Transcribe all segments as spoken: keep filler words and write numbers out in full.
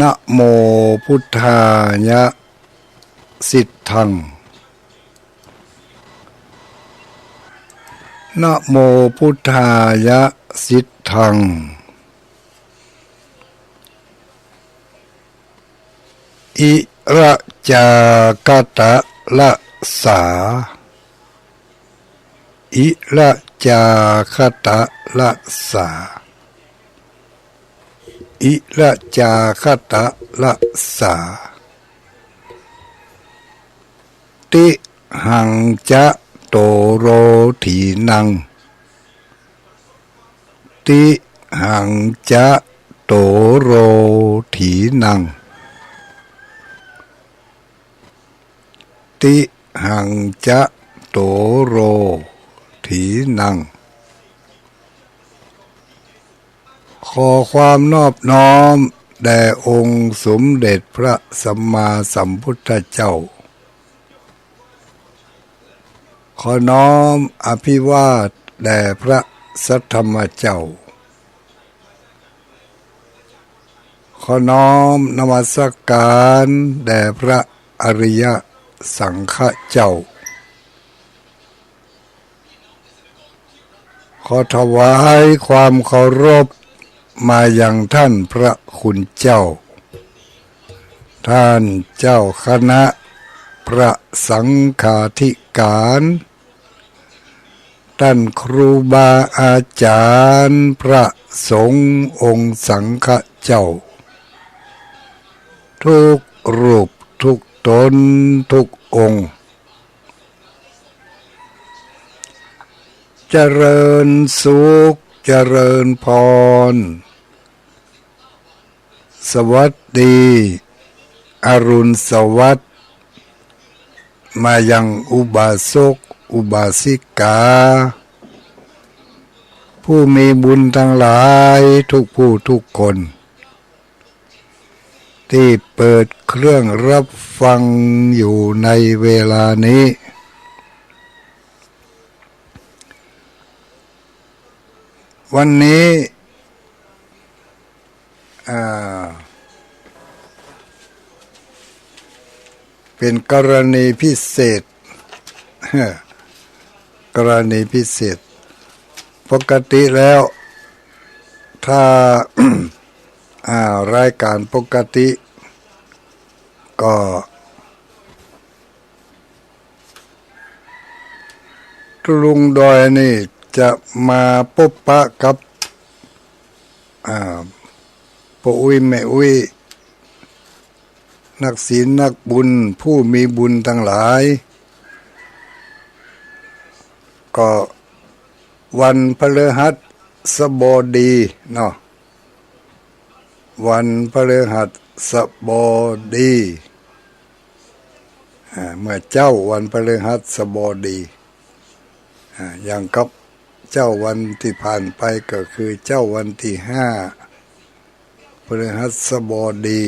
นะโมพุทธายะ สิทธัง นะโมพุทธายะ สิทธัง อิระจาคะตะละสา อิระจาคะตะละสา อิระจาคะตะละสา ติหังจะโตโรถีนัง ติหังจะโตโรถีนัง ติหังจะโตโรถีนัง ขอความนอบน้อมแด่องค์สมเด็จพระสัมมาสัมพุทธเจ้า ขอน้อมอภิวาทแด่พระสัทธรรมเจ้า ขอน้อมนมัสการแด่พระอริยสังฆเจ้า ขอถวายความเคารพมายังท่านพระคุณเจ้า ท่านเจ้าคณะพระสังฆาธิการ ต้านครูบาอาจ๋ารย์พระสงฆ์องค์สังฆเจ้า กู้รูปกู้ต๋นกู้องค์ เจริญสุขเจริญพร สวัสดี อรุณสวัสดิ์ มายังอุบาสกอุบาสิกา ผู้มีบุญตังหลายกู้ผู้กู้คน ตี้เปิดเครื่องฮับฟังอยู่ในเวลานี้ วันนี้ อ่า เป๋นกรณีพิเศษ กรณีพิเศษ ปกติแล้ว ถ้า อ่า รายก๋านปกติ ก็ ลุงดอยนี่จะมาปบปะกับ อ่า ป้ออุ๊ยแม่อุ๊ย นักศีลนักบุญผู้มีบุญตังหลาย ก็วันพฤหัสบดีเนาะ วันพฤหัสบดี อ่า เมื่อเจ๊าวันพฤหัสบดี อ่า อย่างกับเจ๊าวันตี้ผ่านไปก็คือเจ๊าวันตี้ห้า พฤหัสบดี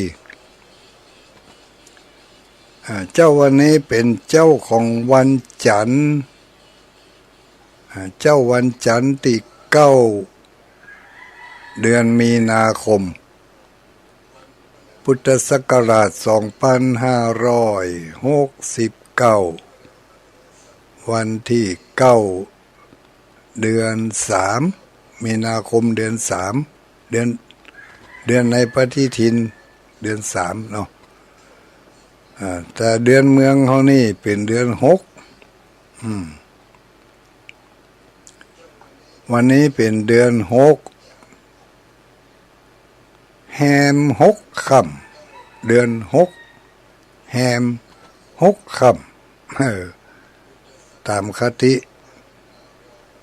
อ่า เจ๊าวันนี้เป๋นเจ๊าของวันจันทร์ อ่า เจ๊าวันจันทร์ตี้เก้า เดือนมีนาคม พุทธศักราชสองปันห้าร้อยหกสิบเก้า วันตี้เก้า เดือนสาม มีนาคมเดือนสาม เดือน เดือนในปฏิทินเดือนสามเนาะ อ่า แต่เดือนเมืองเฮานี่เป๋นเดือนหก อืม วันนี้เป๋นเดือนหก แฮมหกค่ำ เดือนหก แฮมหกค่ำ เออ ต๋ามคติ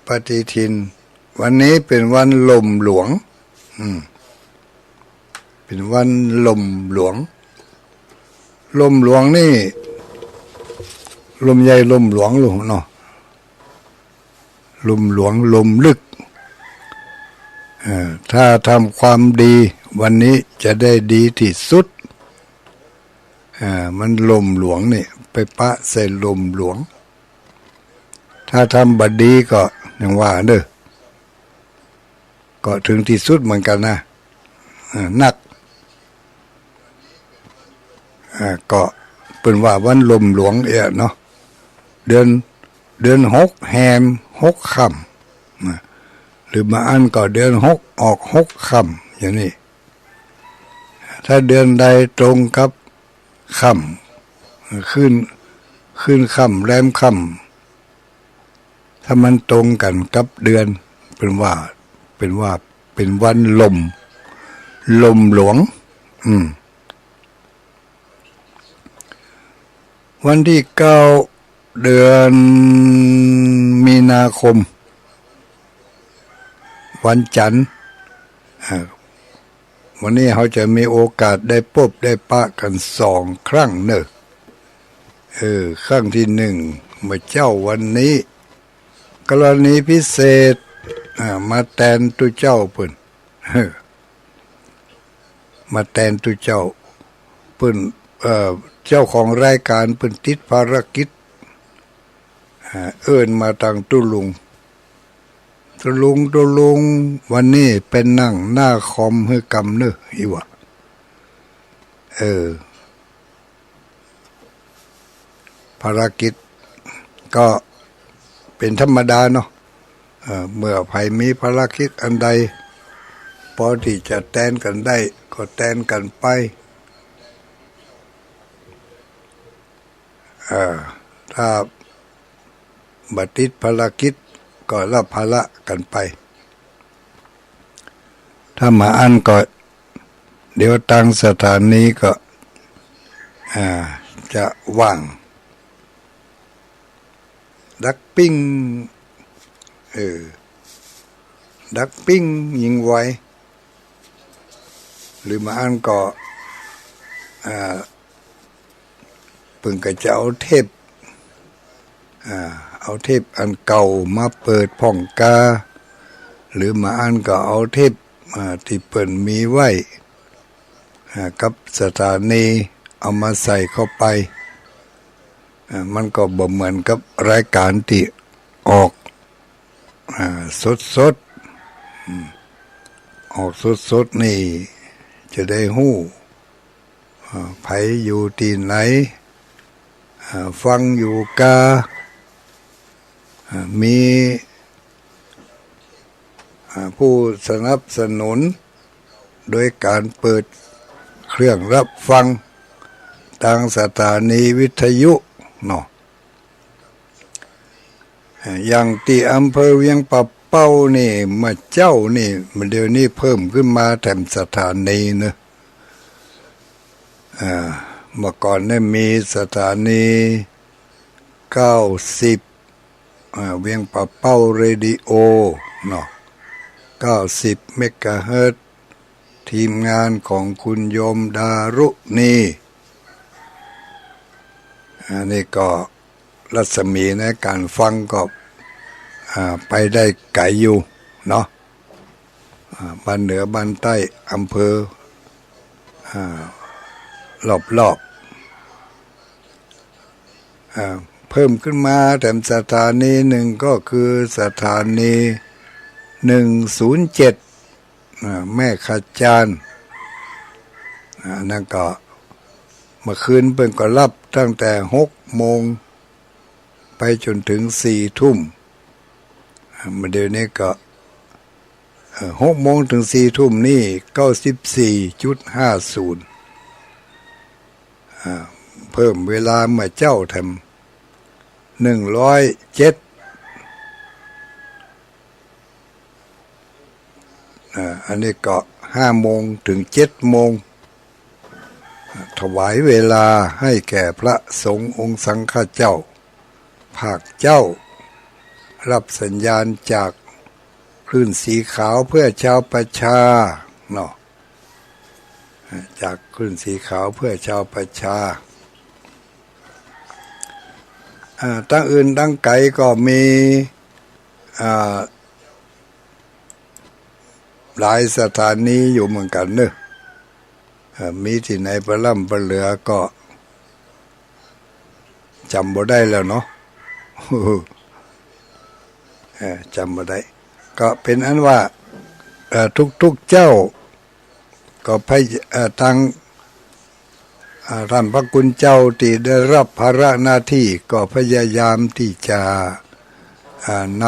ปฏิทิน วันนี้เป๋นวันหล่มหลวง อืม เป๋นวันหล่มหลวง หล่มหลวงนี่ หล่มใหญ่หล่มหลวงลูกเนาะ หล่มหลวงหล่มลึก เอ่อ ถ้าทำความดีวันนี้จะได้ดีตี้สุด เอ่อ มันหล่มหลวงนี่ ไปปะใส่หล่มหลวง ถ้าทำบ่ดีก็อย่างว่าเด้อ ก็เถิงตี้สุดเหมือนกั๋นนะ เอ่อ นัก อ่า ก็เปิ้นว่าวันลมหลวงเอี้ยเนาะ เดือน เดือนหกแฮมหกค่ำ นะ หรือบางอันก็เดือนหกออกหกค่ำ อย่างนี้ ถ้าเดือนใดตรงกับค่ำ ขึ้น ขึ้นค่ำแรมค่ำ ถ้ามันตรงกั๋นกับเดือน เปิ้นว่า เปิ้นว่าเป๋นวันลม ลมหลวง อืม วันตี้เก้า เดือนมีนาคม วันจันทร์ อ่า วันนี้เฮาจะมีโอกาสได้ปบได้ปะกั๋นสองครั้งเนาะ เออ ครั้งตี้นึ่ง เมื่อเจ๊าวันนี้ กรณีพิเศษ อ่า มาแตนตุ๊เจ้าเปิ้น มาแตนตุ๊เจ้าเปิ้น เอ่อ เจ้าของรายก๋านเปิ้นติดภารกิจ อ่า เอิ้นมาตางตุ๊ลุง ตุ๊ลุง ตุ๊ลุง วันนี้เป๋นนั่งหน้าคอมหื้อกำเนาะ อี้วะ เออ ภารกิจก็เป๋นธรรมดาเนาะ เอ่อ เมื่อใผมีภารกิจอันใด ปอตี้จะแตนกั๋นได้ ก็แตนกั๋นไป เอ่อ ถ้าบ่ติดภารกิจก็ฮับภาระกั๋นไป ถ้าบ่อั้นก็ เดี๋ยวตางสถานีก็ อ่า จะว่าง ดักปิ้ง เออ ดักปิ้งยิ่งไหว หรือบางอันก็ อ่า เปิ้นก็จะเอาเทป อ่า เอาเทปอันเก่ามาเปิดพ่องกา หรือบางอันก็เอาเทป อ่า ตี้เปิ้นมีไว้ อ่า กับสถานีเอามาใส่เข้าไป อ่า มันก็บ่เหมือนกับรายก๋านตี้ออก อ่า สดๆ อืม ออกสดๆ นี่จะได้ฮู้ อ่า ใผอยู่ตี้ไหน อ่า ฟังอยู่กา อ่า มี อ่า ผู้สนับสนุน โดยก๋านเปิดเครื่องฮับฟังตางสถานีวิทยุเนาะ อ่า อย่างตี้อำเภอเวียงป่าเป้านี่ เมื่อเจ๊านี่ เดี๋ยวนี้เพิ่มขึ้นมาแถมสถานีเนาะ อ่า เมื่อก่อนนี่มีสถานีเก้าสิบ อ่า เวียงป่าเป้าเรดิโอเนาะ เก้าสิบเมกะเฮิรตซ์ ทีมงานของคุณโยมดารุณี อันนี้ก็รัศมีในก๋านฟังก็ อ่า ไปได้ไก๋อยู่เนาะ อ่า บ้านเหนือบ้านใต้อำเภอ อ่า รอบๆ อ่า เพิ่มขึ้นมาแถมสถานีนึ่งก็คือสถานี หนึ่งศูนย์เจ็ด อ่า แม่ขจาน อ่า อันนั้นก็เมื่อคืนเปิ้นก็ฮับตั้งแต่หกโมงไปจ๋นเถิงสี่ทุ่ม อ่า มาเดี๋ยวนี้ก็ เอ่อ หกโมงเถิงสี่ทุ่มนี่ เก้าสิบสี่จุดห้าศูนย์ อ่า เพิ่มเวลาเมื่อเจ๊าแถม หนึ่งร้อยเจ็ด อ่า อันนี้ก็ห้าโมงเถิงเจ็ดโมง อ่า ถวายเวลาให้แก่พระสงฆ์องค์สังฆเจ้า ภาคเจ๊า ฮับสัญญาณจากคลื่นสีขาวเพื่อชาวประชาเนาะ จากคลื่นสีขาวเพื่อชาวประชา อ่า ตางอื่นตางไก๋ก็มี อ่า หลายสถานีอยู่เหมือนกั๋นเนาะ เอ่อ มีตี้ไหนปะล่ำปะเหลือก็จ๋ำบ่ได้แล้วเนาะ เอ่อ จ๋ำบ่ได้ ก็เป๋นอันว่า เอ่อ ทุกๆ เจ๊า ก็พย- เอ่อ ตาง อ่า ท่านพระคุณเจ้าตี้ได้ฮับภาระหน้าตี้ก็พยายามตี้จะ อ่า น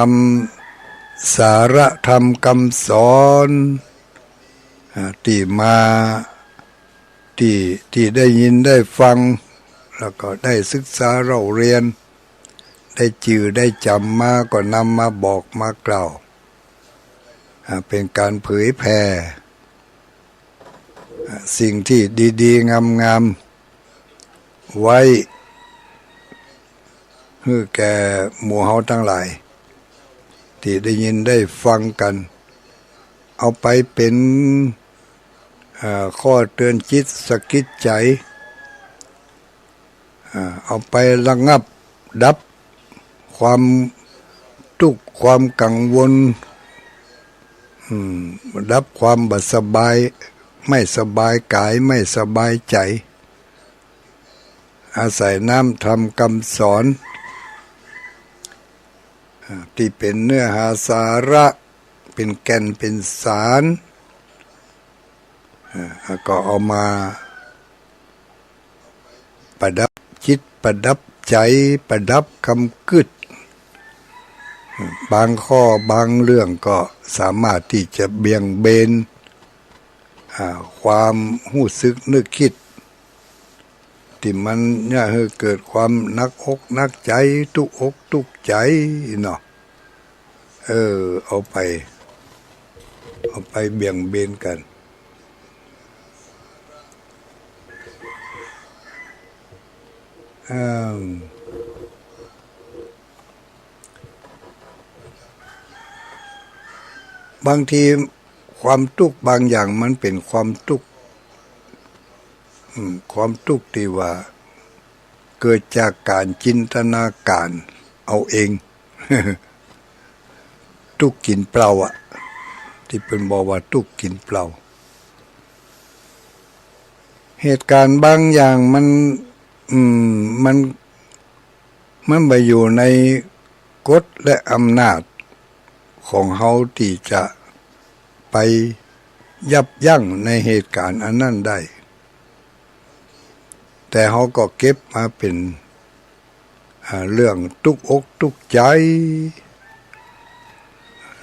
ำสาระธรรมกำสอน อ่า ตี้มา ตี้ ตี้ได้ยินได้ฟัง แล้วก็ได้ศึกษาเล่าเรียน ได้จื้อได้จ๋ำมาก็นำมาบอกมากล่าว อ่า เป๋นก๋านเผยแผ่ อ่า สิ่งตี้ดีๆ งามๆ ไว้ หื้อแก่หมู่เฮาตังหลาย ตี้ได้ยินได้ฟังกั๋น เอาไปเป๋น เอ่อ ข้อเตื๋อนจิตสะกิดใจ๋ อ่า เอาไประงับดับความตุ๊กข์ความกังวล อืม ดับความบ่สบาย ไม่สบายก๋าย ไม่สบายใจ๋ อาศัยน้ำธรรมกำสอน อ่า ตี้เป๋นเนื้อหาสาระ เป๋นแก่นเป๋นสาร อ่า แล้วก็เอามาประดับจิตประดับใจ๋ ประดับกำกึ๊ด บางข้อบางเรื่องก็สามารถตี้จะเบี่ยงเบน อ่า ความฮู้สึกนึกกึ๊ด ตี้มันเยียะหื้อเกิดความหนักอกหนักใจ๋ ตุ๊กอกตุ๊กใจ๋เนาะ เออ เอาไป เอาไปเบี่ยงเบนกั๋น เอิ่ม บางทีความตุ๊กข์บางอย่างมันเป๋นความตุ๊กข์ อืม ความตุ๊กข์ตี้ว่าเกิดจากก๋านจินตนาก๋านเอาเอง ตุ๊กข์กิ๋นเปล่าอะ ตี้เปิ้นบอกว่าตุ๊กข์กิ๋นเปล่า เหตุก๋ารณ์บางอย่างมัน อืม มัน มันบ่อยู่ในกฎและอำนาจของเฮาตี้จะไปยับยั้งในเหตุก๋ารณ์อันนั้นได้ แต่เฮาก็เก็บมาเป๋น อ่า เรื่องตุ๊กอกตุ๊กใจ๋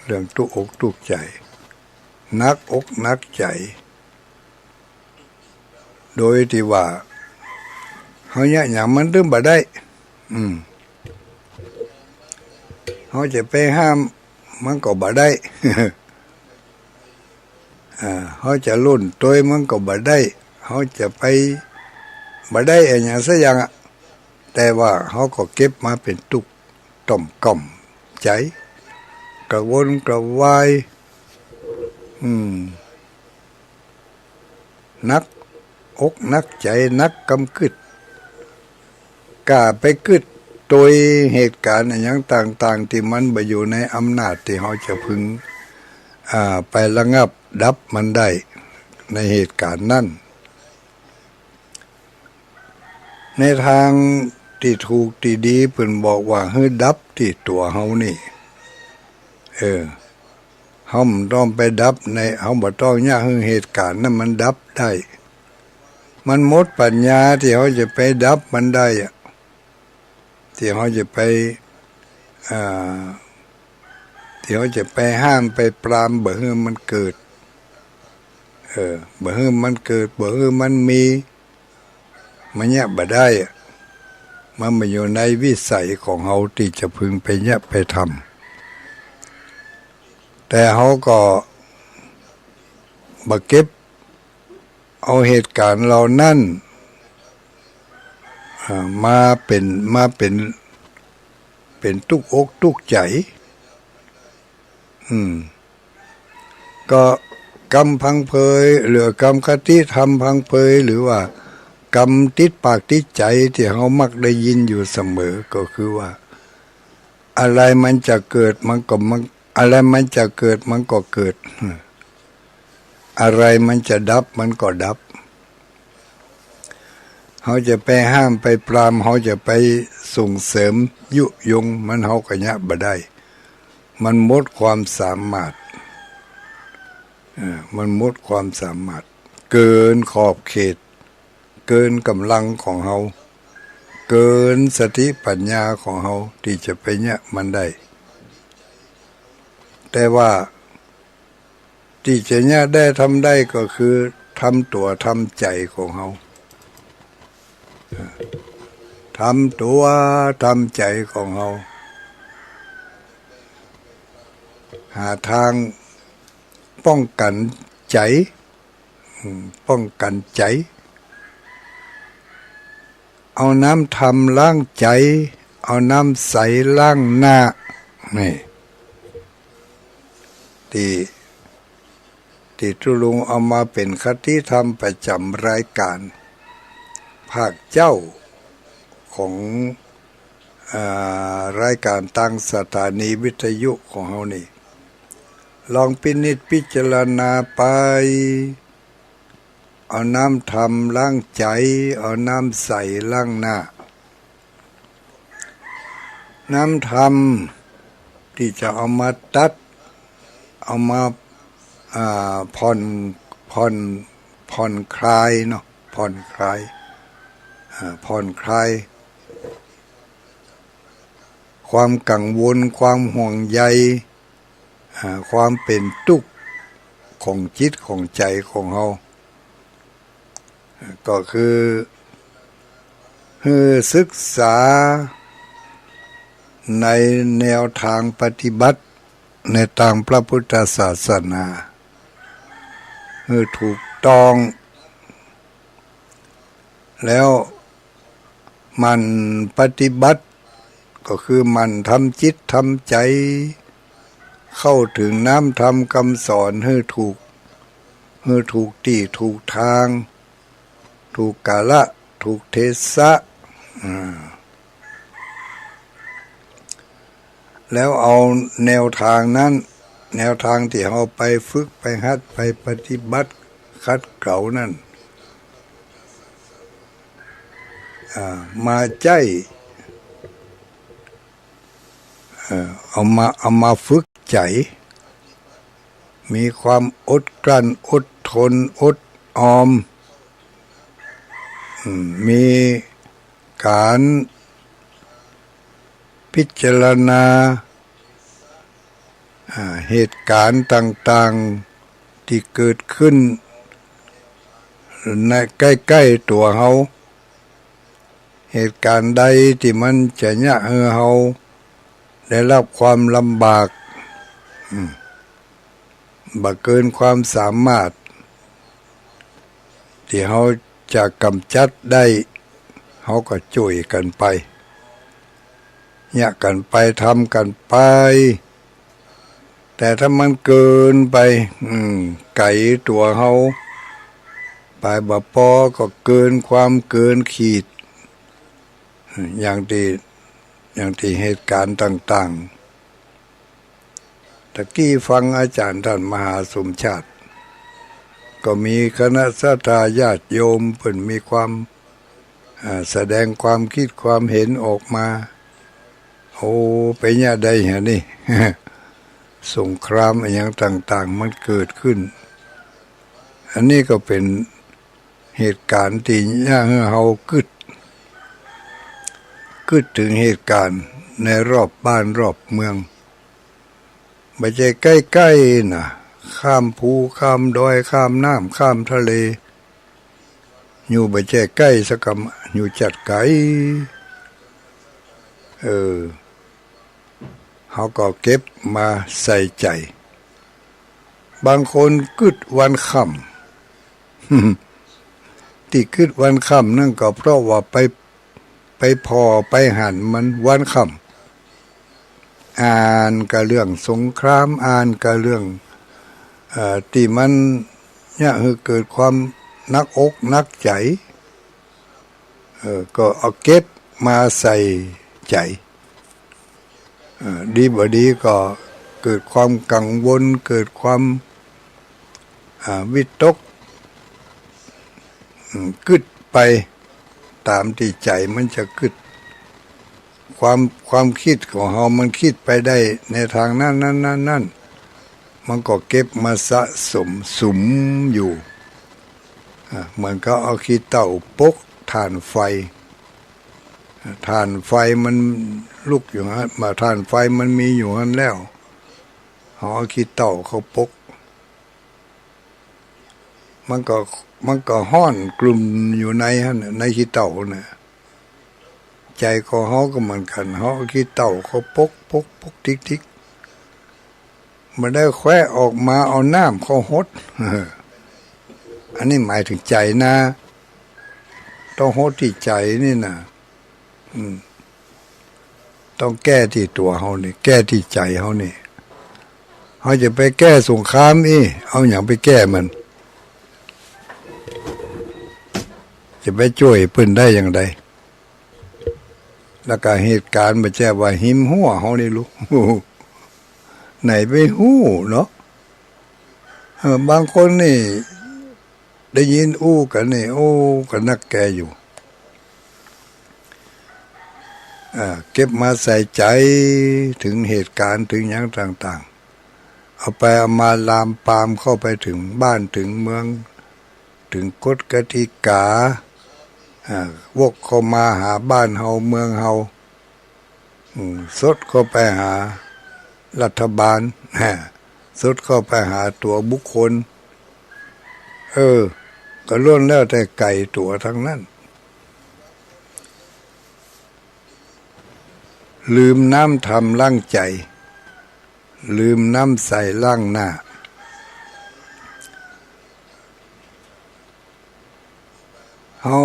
เรื่องตุ๊กอกตุ๊กใจ๋ หนักอกหนักใจ๋ โดยตี้ว่า เฮาเยียะหยังมันตึงบ่ได้ อืม เฮาจะไปห้ามมันก็บ่ได้ อ่า เฮาจะลุ้นตวยมันก็บ่ได้ เฮาจะไปบ่ได้อะหยังสักอย่างอะ แต่ว่าเฮาก็เก็บมาเป๋นตุ๊กข์ ต่อมก้อมใจ๋ กระวนกระวาย อืม หนักอกหนักใจ๋ หนักกำกึ๊ด ก้าไปกึ๊ดตวยเหตุก๋ารณ์อะหยังต่างๆ ตี้มันบ่อยู่ในอำนาจตี้เฮาจะพึง อ่า ไประงับดับมันได้ในเหตุก๋ารณ์นั้น ในตางตี้ถูกตี้ดีเปิ้นบอกว่าหื้อดับตี้ตั๋วเฮานี่ เออ เฮาบ่ต้องไปดับใน เฮาบ่ต้องเยียะหื้อเหตุก๋ารณ์นั้นมันดับได้ มันหมดปัญญาตี้เฮาจะไปดับมันได้อะ ตี้เฮาจะไป อ่า ตี้เฮาจะไปห้ามไปปรามบ่หื้อมันเกิด เออ บ่หื้อมันเกิด บ่หื้อมันมี มันเยียะบ่ได้อะ มันบ่อยู่ในวิสัยของเฮาตี้จะพึงไปเยียะไปทำ แต่เฮาก็บ่เก็บเอาเหตุก๋ารณ์เหล่านั้น อ่า มาเป๋น มาเป๋น เป๋นตุ๊กข์อกตุ๊กข์ใจ๋ อืม ก็กำพังเพย หรือกำคติธรรมพังเพย หรือว่ากำติดปากติดใจ๋ตี้เฮามักได้ยินอยู่เสมอ ก็คือว่า อะไรมันจะเกิดมันก็ มัน อะไรมันจะเกิดมันก็เกิด อะไรมันจะดับมันก็ดับ เฮาจะไปห้ามไปปราม เฮาจะไปส่งเสริมยุยงมัน เฮาก็เยียะบ่ได้ มันหมดความสามารถ เอ่อ มันหมดความสามารถ เกินขอบเขต เกินก๋ำลังของเฮา เกินสติปัญญาของเฮาตี้จะไปเยียะมันได้ แต่ว่าตี้จะเยียะได้ทำได้ก็คือทำตั๋วทำใจ๋ของเฮา ทำตั๋วทำใจ๋ของเฮา หาตางป้องกั๋นใจ๋ อืม ป้องกั๋นใจ๋ เอาน้ำธรรมล้างใจ๋ เอาน้ำใสล้างหน้า นี่ ตี้ ตี้ตุ๊ลุงเอามาเป๋นคติธรรมประจ๋ำรายก๋านภาคเจ๊าของ อ่า รายก๋านตางสถานีวิทยุของเฮานี่ ลองพินิจพิจารณาไป เอาน้ำธรรมล้างใจ๋ เอาน้ำใสล้างหน้า น้ำธรรมตี้จะเอามาตัด เอามา อ่า ผ่อน ผ่อน ผ่อนคลายเนาะ ผ่อนคลาย อ่า ผ่อนคลาย ความกังวล ความห่วงใย อ่า ความเป๋นตุ๊กข์ของจิตของใจ๋ของเฮา ก็คือ หื้อศึกษาในแนวตางปฏิบัติในตางพระพุทธศาสนา หื้อถูกต้อง แล้วหมั่นปฏิบัติ ก็คือหมั่นทำจิตทำใจ๋ เข้าเถิงน้ำธรรมกำสอนหื้อถูก หื้อถูกตี้ถูกตาง ถูกกาละ ถูกเทศะ อ่า แล้วเอาแนวตางนั้น แนวตางตี้เฮาไปฝึก ไปหัด ไปปฏิบัติ ขัดเกลานั้น อ่า มาใจ๊ เอ่อ เอามา เอามาฝึกใจ๋ มีความอดกลั้น อดทน อดออม อืม มีก๋านพิจารณา อ่า เหตุก๋ารณ์ต่างๆ ตี้เกิดขึ้นในใก้ๆ ตั๋วเฮา เหตุก๋ารณ์ใดตี้มันจะเยียะหื้อเฮาได้ฮับความลำบาก อืม บ่เกินความสามารถตี้เฮาจะก๋ำจัดได้ เฮาก็จ้วยกั๋นไป เยียะกั๋นไป ทำกั๋นไป แต่ถ้ามันเกินไป อืม ไก๋ตั๋วเฮา ไปบ่ปอก็เกินความเกินขีด อย่างตี้ อย่างตี้เหตุก๋ารณ์ต่างๆ ตะกี้ฟังอาจ๋ารย์ต้านมหาสมชาติ ก็มีคณะศรัทธาญาติโยมเปิ้นมีความ อ่า แสดงความกึ๊ดความเห็นออกมา โอ้ เป๋นเยียะใดหะนี่ สงครามอะหยังต่างๆ มันเกิดขึ้น อันนี้ก็เป๋นเหตุก๋ารณ์ตี้เยียะหื้อเฮากึ๊ด กึ๊ดเถิงเหตุก๋ารณ์ในรอบบ้านรอบเมือง บ่ใจ้ใก้ๆ นะ ข้ามภูข้ามดอย ข้ามน้ำข้ามทะเล อยู่บ่ใจ้ใก้สักกำ อยู่จั๊ดไก๋ เออ เฮาก็เก็บมาใส่ใจ๋ บางคนกึ๊ดวันค่ำ ตี้กึ๊ดวันค่ำนั้นก็เพราะว่าไป ไปผ่อไปหันมันวันค่ำ อ่านก็เรื่องสงคราม อ่านก็เรื่อง เอ่อ ตี้มันเยียะหื้อเกิดความหนักอกหนักใจ๋ เออ ก็เอาเก็บมาใส่ใจ๋ เอ่อ ดีบ่ดีก็เกิดความกังวล เกิดความ อ่า วิตก อืม กึ๊ดไปต๋ามตี้ใจ๋มันจะกึ๊ด ความ ความกึ๊ดของเฮามันกึ๊ดไปได้ในตางนั้นๆๆๆ มันก็เก็บมาสะสมสุมอยู่ อ่า เหมือนกับเอาขี้เถ้าปกถ่านไฟ อ่า ถ่านไฟมันลุกอยู่หั้น บ่าถ่านไฟมันมีอยู่หั้นแล้ว เอาขี้เถ้าเข้าปก มันก็ มันก็ฮ้อนกลุ่มอยู่ในหั้นน่ะ ในขี้เถ้าน่ะ ใจ๋ของเฮาก็เหมือนกั๋น เฮาเอาขี้เถ้าเข้าปก ปก ปก ติ๊ก ติ๊ก บ่ได้แควะออกมา เอาน้ำเข้าหด อันนี้หมายเถิงใจ๋นะ ต้องหดตี้ใจ๋นี่นะ อืม ต้องแก้ตี้ตั๋วเฮานี่ แก้ตี้ใจ๋เฮานี่ เฮาจะไปแก้สงครามอี้ เอาหยังไปแก้มัน จะไปจ้วยเปิ้นได้อย่างใด แล้วก็เหตุก๋ารณ์บ่ใจ้ว่าฮิมหั้วเฮานี่ลูก ไหนไปฮู้เนาะ เออ บางคนนี่ ได้ยินอู้กั๋นนี่ โอ้ ก็นักแก่อยู่ อ่า เก็บมาใส่ใจ๋ เถิงเหตุก๋ารณ์ เถิงหยังต่างๆ เอาไปเอามาลามปามเข้าไปเถิงบ้านเถิงเมือง เถิงกฎกติกา อ่า วกเข้ามาหาบ้านเฮาเมืองเฮา อืม สดเข้าไปหารัฐบาล ฮะ สดเข้าไปหาตั๋วบุคคล เออ ก็ล้วนแล้วแต่ไก๋ตั๋วตังนั้น ลืมน้ำธรรมล้างใจ๋ ลืมน้ำใสล้างหน้า เฮา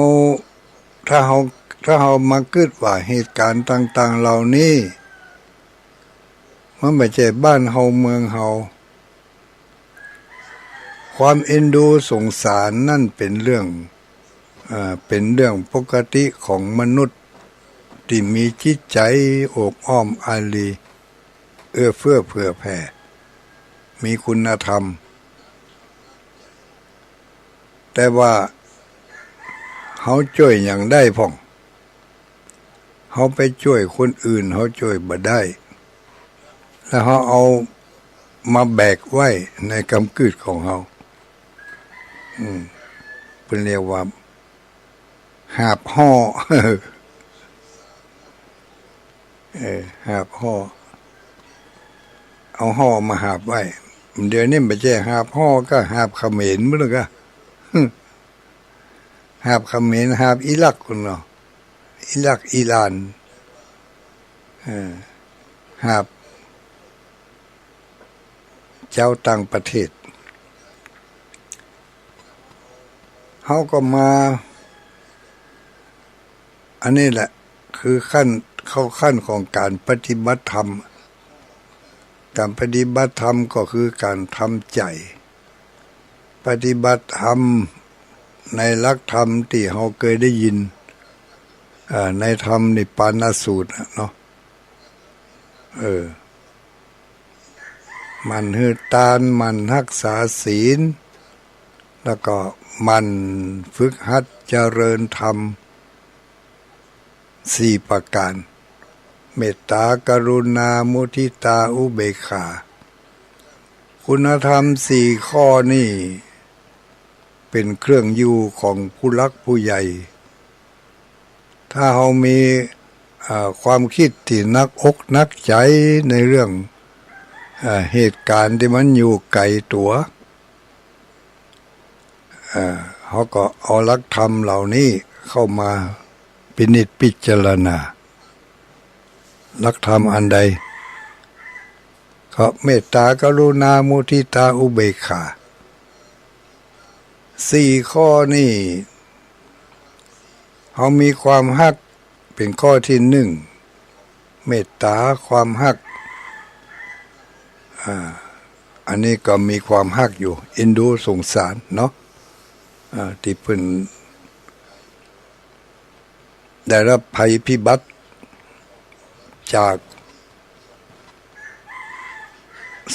ถ้าเฮา ถ้าเฮามากึ๊ดว่าเหตุก๋ารณ์ต่างๆ เหล่านี้ มันบ่ใจ้บ้านเฮาเมืองเฮา ความเอ็นดูสงสารนั่นเป๋นเรื่อง เอ่อ เป๋นเรื่องปกติของมนุษย์ตี้มีจิตใจ๋โอบอ้อมอารี เอื้อเฟื้อเผื่อแผ่ มีคุณธรรม แต่ว่าเฮาจ้วยหยังได้พ่อง เฮาไปจ้วยคนอื่น เฮาจ้วยบ่ได้ แล้วเฮาเอามาแบกไว้ในกำกึ๊ดของเฮา อืม เปิ้นเรียกว่า หาบฮ้อ เออ หาบฮ้อ เอาฮ้อมาหาบไว้ เดี๋ยวนี้บ่ใจ้หาบฮ้อ ก็หาบเขมรหมดแล้วก็ หาบเขมร หาบอิรักพุ้นเนาะ อิรัก อิหร่าน เออ หาบ เจ้าต่างประเทศ เฮาก็มา อันนี้แหละ คือขั้น เข้าขั้นของก๋านปฏิบัติธรรม ก๋านปฏิบัติธรรมก็คือก๋านทำใจ๋ ปฏิบัติธรรมในหลักธรรมตี้เฮาเกยได้ยิน เอ่อ ในธรรมนิพพานสูตรน่ะเนาะ เออ หมั่นหื้อตาน หมั่นฮักษาศีล แล้วก็หมั่นฝึกหัดเจริญธรรมสี่ประก๋าน เมตตา กรุณา มุทิตา อุเบกขา คุณธรรมสี่ข้อนี้เป๋นเครื่องอยู่ของผู้หลักผู้ใหญ่ ถ้าเฮามี เอ่อ ความกึ๊ดตี้หนักอกหนักใจ๋ในเรื่อง เอ่อ เหตุก๋ารณ์ตี้มันอยู่ไก๋ตั๋ว เอ่อ เฮาก็เอาหลักธรรมเหล่านี้เข้ามาพินิจพิจารณา หลักธรรมอันใด ก็เมตตา กรุณา มุทิตา อุเบกขา สี่ข้อนี้ เฮามีความฮัก เป๋นข้อตี้หนึ่ง เมตตา ความฮัก อ่า อันนี้ก็มีความฮักอยู่ เอ็นดูสงสารเนาะ อ่า ตี้เปิ้นได้รับภัยพิบัติจาก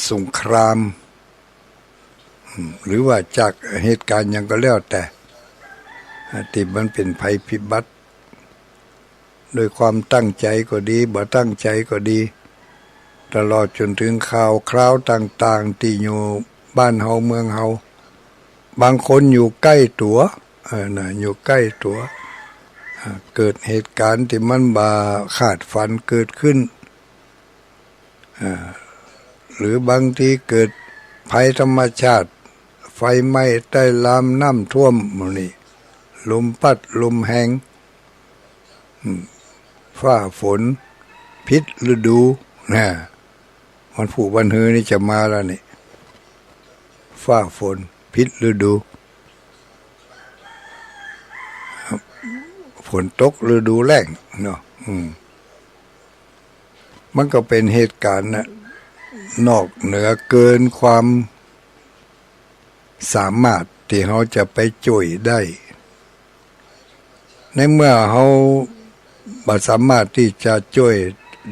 สงคราม อืม หรือว่าจากเหตุก๋ารณ์หยังก็แล้วแต่ อ่า ตี้มันเป๋นภัยพิบัติ โดยความตั้งใจ๋ก็ดี บ่ตั้งใจ๋ก็ดี ตลอดจ๋นเถิงข่าวคราวต่างๆ ตี้อยู่บ้านเฮาเมืองเฮา บางคนอยู่ใก้ตั๋ว เออ นะ อยู่ใก้ตั๋ว อ่า เกิดเหตุก๋ารณ์ตี้มันบ่าคาดฝันเกิดขึ้น อ่า หรือบางทีเกิดภัยธรรมชาติ ไฟไหม้ ใต้ลาม น้ำท่วม หมู่นี้ ลมพัด ลมแฮง อืม ฟ้าฝน ผิดฤดู นะ วันพูกวันฮือนี่จะมาแล้วนี่ ฟ้าฝน ผิดฤดู ฝนตกฤดูแล้งเนาะ อืม มันก็เป๋นเหตุก๋ารณ์นะ นอกเหนือเกินความสามารถตี้เฮาจะไปจ้วยได้ ในเมื่อเฮาบ่สามารถตี้จะจ้วย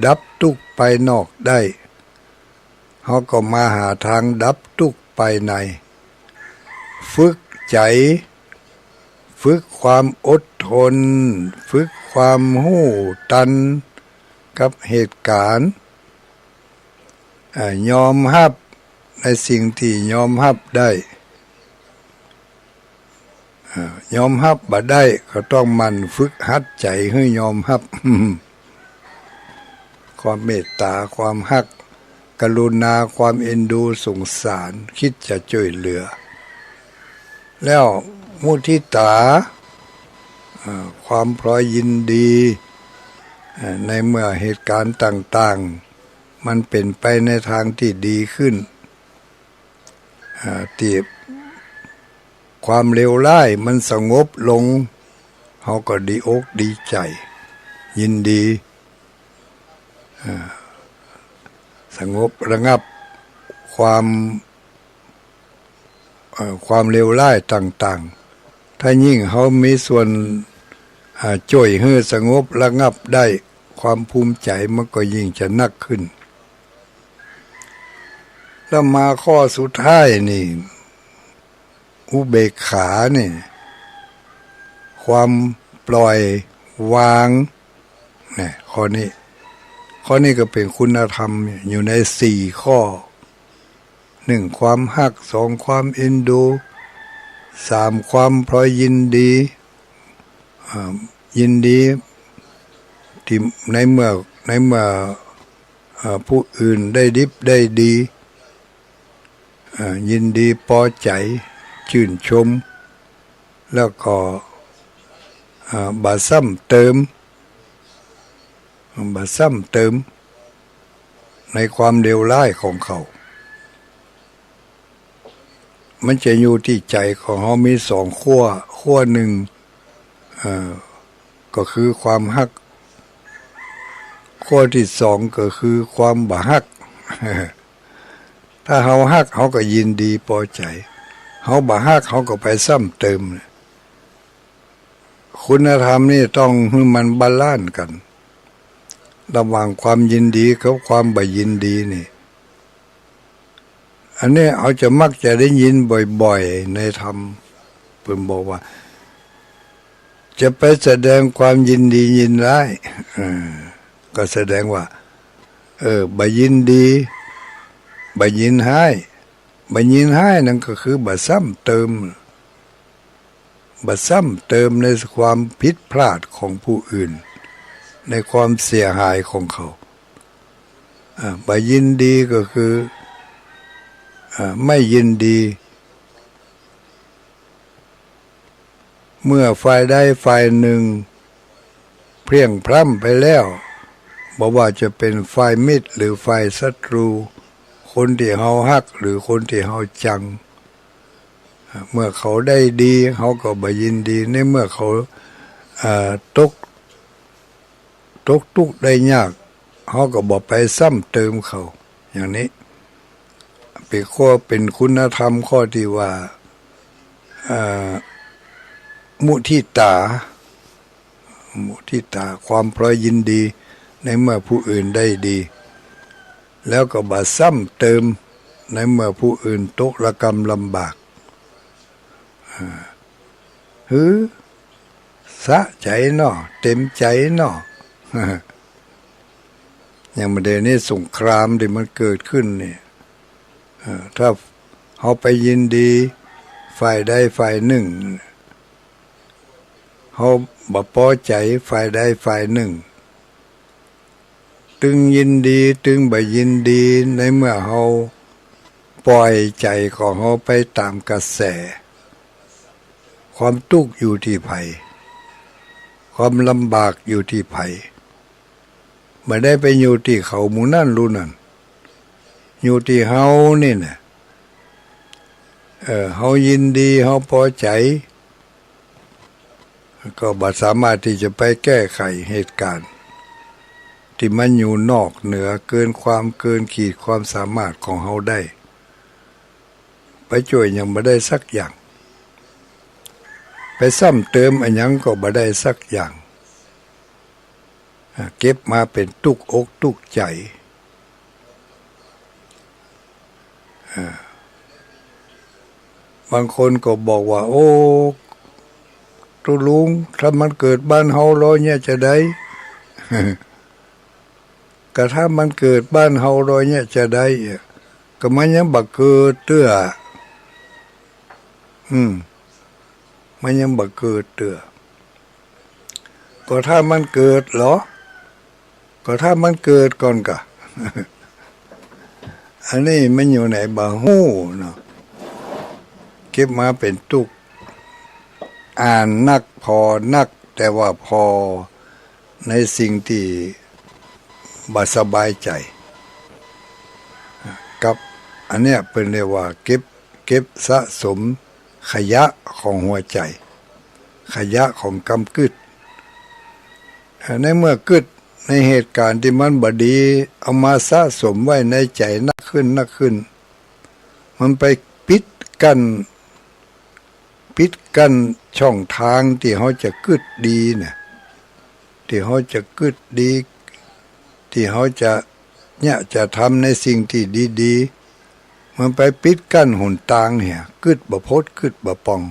ดับตุ๊กข์ภายนอกได้ เฮาก็มาหาตางดับตุ๊กข์ภายใน ฝึกใจ๋ ฝึกความอดทน ฝึกความฮู้ตันกับเหตุก๋ารณ์ อ่า ยอมฮับในสิ่งตี้ยอมฮับได้ อ่า ยอมฮับบ่ได้ก็ต้องหมั่นฝึกหัดใจ๋หื้อยอมฮับ ความเมตต๋า ความฮัก กรุณา ความเอ็นดู สงสาร คิดจะจ้วยเหลือ แล้วมุทิตา อ่า ความพลอยยินดี อ่า ในเมื่อเหตุก๋ารณ์ต่างๆ มันเป๋นไปในตางตี้ดีขึ้น อ่า ตี้ความเลวร้ายมันสงบลง เฮาก็ดีอกดีใจ๋ ยินดี อ่า สงบระงับความ เอ่อ ความเลวร้ายต่างๆ ถ้ายิ่งเฮามีส่วน อ่า จ้วยหื้อสงบระงับได้ ความภูมิใจ๋มันก็ยิ่งจะนักขึ้น แล้วมาข้อสุดท้ายนี่ อุเบกขานี่ ความปล่อยวาง เนี่ย ข้อนี้ ข้อนี้ก็เป๋นคุณธรรมอยู่ในสี่ข้อ หนึ่ง ความฮัก สอง ความเอ็นดู สาม ความพลอยยินดี อ่า ยินดีตี้ในเมื่อ ในเมื่อ อ่า ผู้อื่นได้ดิบได้ดี อ่า ยินดีปอใจ๋ จื้นชม แล้วก็ อ่า บ่ซ้ำเติม บ่ซ้ำเติมในความเลวร้ายของเขา มันจะอยู่ตี้ใจ๋ของเฮามีสองขั้ว ขั้วหนึ่ง เอ่อ ก็คือความฮัก ขั้วตี้สองก็คือความบ่ฮัก ถ้าเฮาฮัก เฮาก็ยินดีปอใจ๋ เฮาบ่ฮัก เฮาก็ไปซ้ำเติม คุณธรรมนี่ต้องหื้อมันบาลานซ์กั๋น ระหว่างความยินดีกับความบ่ยินดีนี่ อันนี้เฮาจะมักจะได้ยินบ่อยๆ ในธรรม เปิ้นบอกว่า จะไปแสดงความยินดียินร้าย เออ ก็แสดงว่า เออ บ่ยินดี บ่ยินฮ้าย บ่ยินฮ้ายนั่นก็คือบ่ซ้ำเติม บ่ซ้ำเติมในความผิดพลาดของผู้อื่น ในความเสียหายของเขา อ่า บ่ยินดีก็คือ อ่า ไม่ยินดี เมื่อฝ่ายใดฝ่ายหนึ่งเพลียงพล้ำไปแล้ว บ่ว่าจะเป๋นฝ่ายมิตรหรือฝ่ายศัตรู๋ คนตี้เฮาฮักหรือคนตี้เฮาจัง เมื่อเขาได้ดี เฮาก็บ่ยินดี ในเมื่อเขา อ่า ตก ตกตุ๊กข์ได้ยาก เฮาก็บ่ไปซ้ำเติมเขา อย่างนี้ เป๋นข้อ เป๋นคุณธรรมข้อตี้ว่า อ่า มุทิตา มุทิตา ความพลอยยินดี ในเมื่อผู้อื่นได้ดี แล้วก็บ่ซ้ำเติม ในเมื่อผู้อื่นตกระกำลำบาก อ่า หื้อ สะใจ๋เนาะ เต๋มใจ๋เนาะ อย่างบ่าเดี่ยวนี้สงครามตี้มันเกิดขึ้นนี่ เอ่อ ถ้าเฮาไปยินดี ฝ่ายใดฝ่ายนึ่ง เฮาบ่ปอใจ๋ฝ่ายใดฝ่ายนึ่ง ตึงยินดี ตึงบ่ยินดี ในเมื่อเฮาป่อยใจ๋ของเฮาไปต๋ามกระแส ความตุ๊กข์อยู่ตี้ใผ ความลำบากอยู่ตี้ใผ บ่ได้ไปอยู่ตี้เขาหมู่นั้นหลู่นั่น อยู่ตี้เฮานี่แหละ เออ เฮายินดี เฮาปอใจ๋ ก็บ่สามารถตี้จะไปแก้ไขเหตุก๋ารณ์ตี้มันอยู่นอกเหนือเกินความเกินขีดความสามารถของเฮาได้ ไปจ้วยหยังบ่ได้สักอย่าง ไปซ้ำเติมอะหยังก็บ่ได้สักอย่าง อ่า เก็บมาเป๋นตุ๊กอกตุ๊กใจ๋ อ่า บางคนก็บอกว่า โอ้ ตุ๊ลุง ถ้ามันเกิดบ้านเฮาลอเนี่ยจะใด ก็ถ้ามันเกิดบ้านเฮาลอเนี่ยจะใด ก็มันยังบ่เกิดเตื้อ อืม มันยังบ่เกิดเตื้อ ก็ถ้ามันเกิดลอ ก็ถ้ามันเกิดก่อนก่ะ อันนี้มันอยู่ไหนบ่ฮู้เนาะ เก็บมาเป๋นตุ๊กข์ อ่านนักผ่อนัก แต่ว่าผ่อในสิ่งตี้บ่สบายใจ๋ กับอันเนี้ยเปิ้นเรียกว่าเก็บ เก็บสะสมขยะของหัวใจ๋ ขยะของกำกึ๊ด ในเมื่อกึ๊ดในเหตุก๋ารณ์ตี้มันบ่ดี เอามาสะสมไว้ในใจ๋นักขึ้นนักขึ้น มันไปปิดกั้น ปิดกั้นช่องตางตี้เฮาจะกึ๊ดดีน่ะ ตี้เฮาจะกึ๊ดดี ตี้เฮาจะเนี่ยจะทำในสิ่งตี้ดีๆ มันไปปิดกั้นหนตางเหีย กึ๊ดบ่ป๊น กึ๊ดบ่ป่อง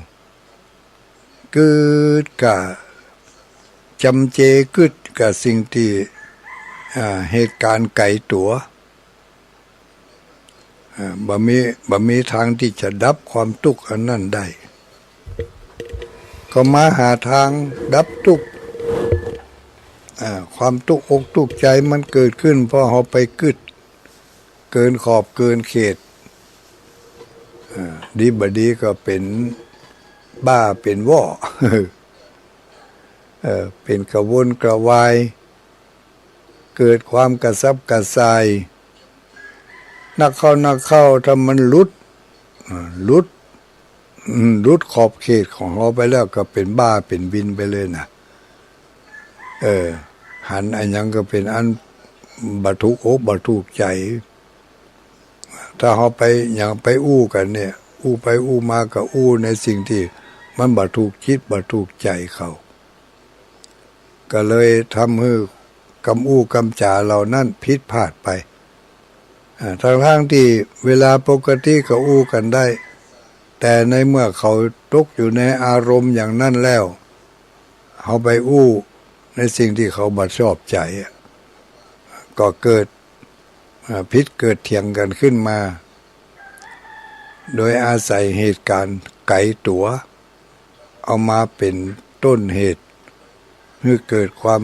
กึ๊ดก็จ๋ำเจ กึ๊ดกับสิ่งตี้ อ่า เหตุก๋ารณ์ไก๋ตั๋ว อ่า บ่มี บ่มีตางตี้จะดับความตุ๊กข์อันนั้นได้ ก็มาหาตางดับตุ๊กข์ อ่า ความตุ๊กข์อกตุ๊กข์ใจ๋มันเกิดขึ้น เพราะเฮาไปกึ๊ดเกินขอบเกินเขต อ่า ดีบ่ดีก็เป๋นบ้าเป๋นว่อ เออ เป๋นกระวนกระวาย เกิดความกระสับกระส่าย นักเข้า นักเข้า ถ้ามันหลุด อ่า หลุด อืม หลุดขอบเขตของเฮาไปแล้วก็เป๋นบ้าเป๋นวินไปเลยน่ะ เออ หันอะหยังก็เป๋นอันบ่ถูกอกบ่ถูกใจ๋ ถ้าเฮาไปหยังไปอู้กั๋นเนี่ย อู้ไปอู้มาก็อู้ในสิ่งตี้มันบ่ถูกจิตบ่ถูกใจ๋เขา ก็เลยทำหื้อกำอู้กำจ๋าเหล่านั้นผิดพลาดไป อ่า ทั้งๆ ตี้เวลาปกติก็อู้กั๋นได้ แต่ในเมื่อเขาตกอยู่ในอารมณ์อย่างนั้นแล้ว เฮาไปอู้ในสิ่งตี้เขาบ่ชอบใจ๋อะ ก็เกิด อ่า ผิดเกิดเถียงกั๋นขึ้นมา โดยอาศัยเหตุก๋ารณ์ไก๋ตั๋ว เอามาเป๋นต้นเหตุ หื้อเกิดความ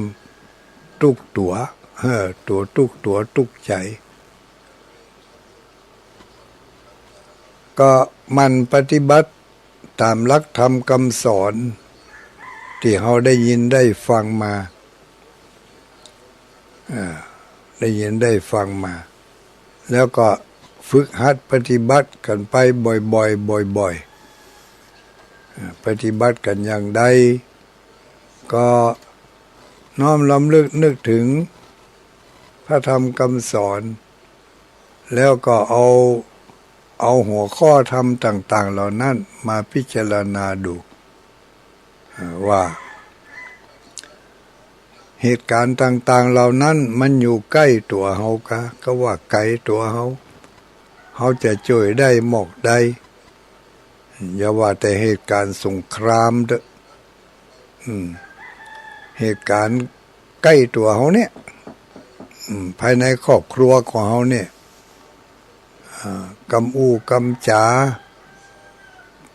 ตุ๊กตั๋ว เออ ตั๋วตุ๊กตั๋วตุ๊กใจ๋ ก็หมั่นปฏิบัติต๋ามหลักธรรมกำสอนตี้เฮาได้ยินได้ฟังมา อ่า ได้ยินได้ฟังมา แล้วก็ฝึกหัดปฏิบัติกั๋นไปบ่อยๆ บ่อยๆ อ่า ปฏิบัติกั๋นอย่างใด ก็น้อมรำลึกนึกถึงพระธรรมกำสอน แล้วก็เอา เอาหัวข้อธรรมต่างๆ เหล่านั้นมาพิจารณาดู เอ่อ ว่าเหตุก๋ารณ์ต่างๆ เหล่านั้นมันอยู่ใก้ตั๋วเฮากา ก็ว่าไก๋ตั๋วเฮา เฮาจะจ้วยได้มอกใด อย่าว่าแต่เหตุก๋ารณ์สงครามเต๊อะ อืม เหตุก๋ารณ์ใก้ตั๋วเฮาเนี่ย อืม ภายในครอบครัวของเฮาเนี่ย อ่า กำอู้กำจ๋า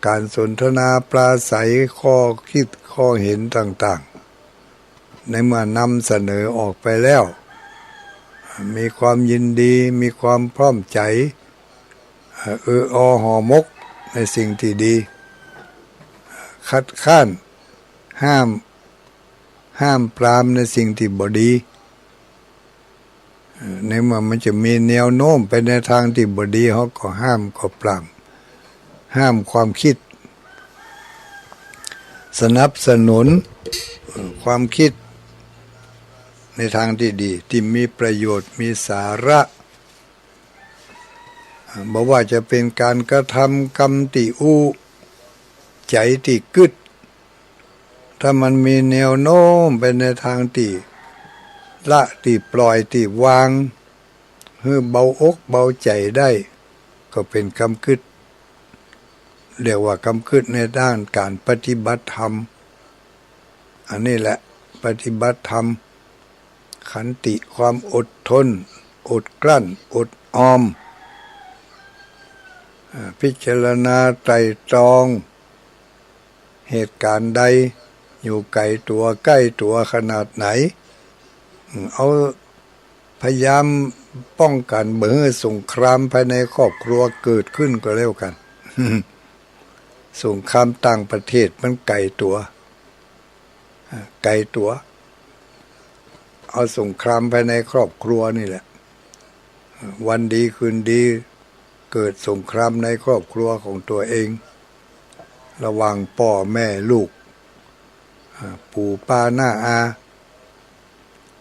ก๋านสนทนาปราศรัย ข้อคิดข้อเห็นต่างๆ ในเมื่อนำเสนอออกไปแล้ว มีความยินดี มีความพร้อมใจ๋ เอ่อ เออออห่อหมกในสิ่งตี้ดี คัดค้าน ห้าม ห้ามปรามในสิ่งตี้บ่ดี เอ่อ ในเมื่อมันจะมีแนวโน้มไปในตางตี้บ่ดี เฮาก็ห้ามก็ปราม ห้ามความคิด สนับสนุน เอ่อ ความคิดในตางตี้ดี ตี้มีประโยชน์ มีสาระ เอ่อ บ่ว่าจะเป๋นก๋านกระทำ กำตี้อู้ ใจ๋ตี้กึ๊ด ถ้ามันมีแนวโน้มไปในตางตี้ละ ตี้ปล่อย ตี้วาง หื้อเบาอกเบาใจ๋ได้ ก็เป๋นกำกึ๊ด เรียกว่ากำกึ๊ดในด้านก๋านปฏิบัติธรรม อันนี้แหละปฏิบัติธรรม ขันติ ความอดทน อดกลั้น อดออม อ่า พิจารณาไตร่ตรอง เหตุก๋ารณ์ใดอยู่ไก๋ตั๋วใก้ตั๋วขนาดไหน อืม เอาพยายามป้องกั๋นบ่หื้อสงครามภายในครอบครัวเกิดขึ้นก็แล้วกั๋น สงครามต่างประเทศมันไก๋ตั๋ว อ่า ไก๋ตั๋ว เอาสงครามภายในครอบครัวนี่แหละ วันดีคืนดี เกิดสงครามในครอบครัวของตั๋วเอง ระหว่างป้อแม่ลูก อ่า ปู่ป้าน้าอา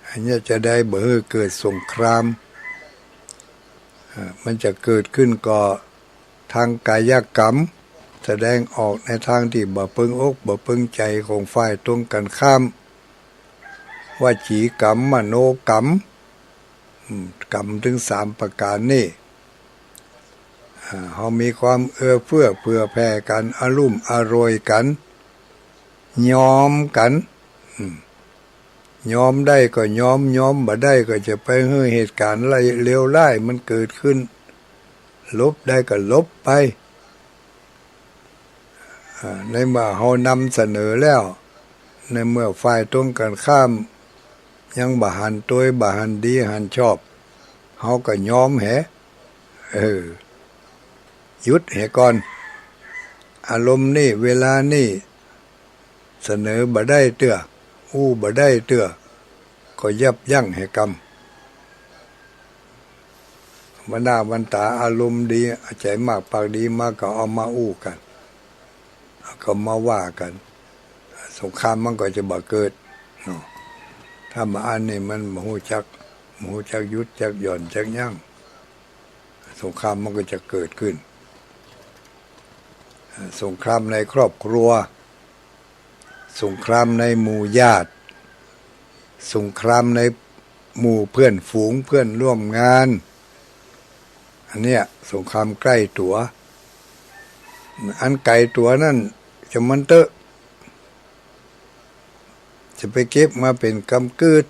อันเนี้ยจะได้บ่หื้อเกิดสงคราม อ่า มันจะเกิดขึ้นก็ตางก๋ายกรรม แสดงออกในตางตี้บ่เปิงอกบ่เปิงใจ๋ของฝ่ายตรงกั๋นข้าม วจีกรรม มโนกรรม อืม กรรมเถิงสามประก๋านนี้ อ่า เฮามีความเอื้อเฟื้อเผื่อแผ่กั๋น อะลุ่มอร่วยกั๋น ยอมกั๋น อืม ยอมได้ก็ยอม ยอมบ่ได้ก็จะไปหื้อเหตุก๋ารณ์เลวร้ายมันเกิดขึ้น หลบได้ก็หลบไป อ่า ในเมื่อเฮานำเสนอแล้ว ในเมื่อฝ่ายตรงกั๋นข้ามยังบ่หันตวย บ่หันดีหันชอบ เฮาก็ยอมแห เออ หยุดแหก่อน อารมณ์นี้ เวลานี้ เสนอบ่ได้เตื้อ อู้บ่ได้เตื้อ ก็ยับยั้งแหกำ วันหน้าวันต๋าอารมณ์ดี ใจ๋มากปากดีมาก็เอามาอู้กั๋น ก็มาว่ากั๋น สงครามมันก็จะบ่เกิดเนาะ ถ้าบ่อันนี้มันบ่ฮู้จัก บ่ฮู้จักหยุดจักหย่อนจักยั้ง สงครามมันก็จะเกิดขึ้น สงครามในครอบครัว สงครามในหมู่ญาติ สงครามในหมู่เพื่อนฝูงเพื่อนร่วมงาน อันเนี้ยสงครามใก้ตั๋ว อันไก๋ตั๋วนั้นจะมันเต๊อะ จะไปเก็บมาเป๋นกำกึ๊ด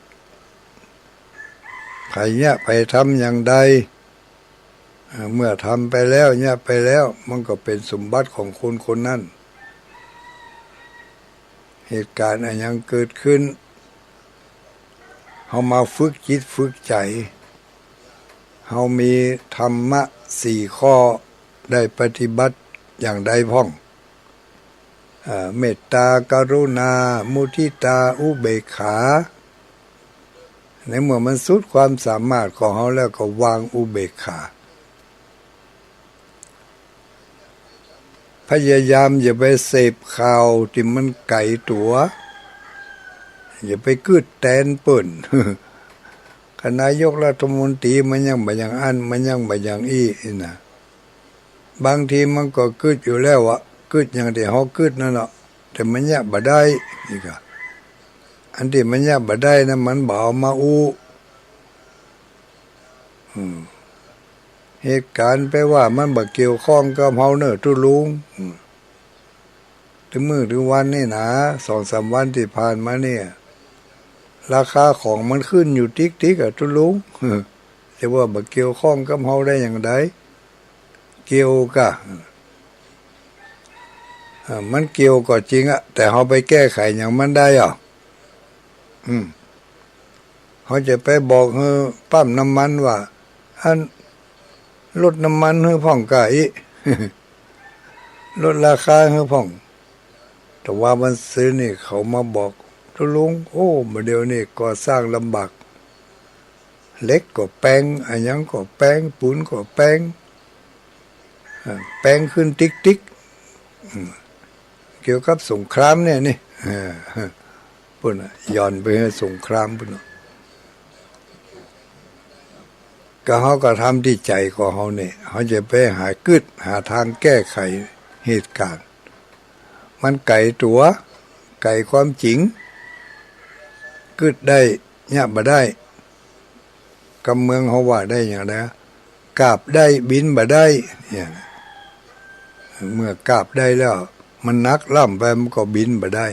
ใผเยียะใผทำอย่างใด เอ่อ เมื่อทำไปแล้ว เยียะไปแล้ว มันก็เป๋นสมบัติของคนคนนั้น เหตุก๋ารณ์อะหยังเกิดขึ้น เฮามาฝึกจิตฝึกใจ๋ เฮามีธรรมะสี่ข้อ ได้ปฏิบัติอย่างใดพ่อง เอ่อ เมตตา กรุณา มุทิตา อุเบกขา ในเมื่อมันสุดความสามารถของเฮาแล้วก็วางอุเบกขา พยายามอย่าไปเสพข่าวตี้มันไก๋ตั๋ว อย่าไปกึ๊ดแตนเปิ้น ขนาดนายกรัฐมนตรีมันยังบ่อย่างอั้น มันยังบ่อย่างอี้นี่นะ บางทีมันก็กึ๊ดอยู่แล้วอะ กึ๊ดอย่างตี้เฮากึ๊ดนั่นแหละ แต่มันเยียะบ่ได้ นี่กะ อันตี้มันเยียะบ่ได้นะ มันบ่เอามาอู้ อืม เหตุก๋ารณ์แปลว่ามันบ่เกี่ยวข้องกับเฮาเน่อตุ๊ลุง อืม ตึงมื้อตึงวันนี่นะ สองสามวันตี้ผ่านมาเนี่ย ราคาของมันขึ้นอยู่ติ๊กๆ อะตุ๊ลุง จะว่าบ่เกี่ยวข้องกับเฮาได้อย่างใด เกี่ยวกะ เออ มันเกี่ยวก็จริงอะ แต่เฮาไปแก้ไขหยังมันได้อะ อืม เฮาจะไปบอกหื้อปั๊มน้ำมันว่า อัน ลดน้ำมันหื้อพ่องก้าอี้ ลดราคาหื้อพ่อง แต่ว่าวันซืนนี่เขามาบอก ตุ๊ลุง โอ้ บ่าเดี่ยวนี้ก่อสร้างลำบาก เหล็กก็แปง อะหยังก็แปง ปูนก็แปง อ่า แปงขึ้นติ๊กติ๊ก อืม เกี่ยวกับสงครามเนี่ยนี่ เออ ปุ้นน่ะ หย่อนไปหื้อสงครามปุ้นน่ะ ก็เฮาก็ทำตี้ใจ๋ของเฮาเนี่ย เฮาจะไปหากึ๊ด หาตางแก้ไขเหตุก๋ารณ์ มันไก๋ตั๋ว ไก๋ความจริง กึ๊ดได้ เยียะบ่ได้ กำเมืองเฮาว่าได้หยังนะ กาบได้บินบ่ได้ เนี่ย เมื่อกาบได้แล้ว มันหนักล้ำไปมันก็บินบ่ได้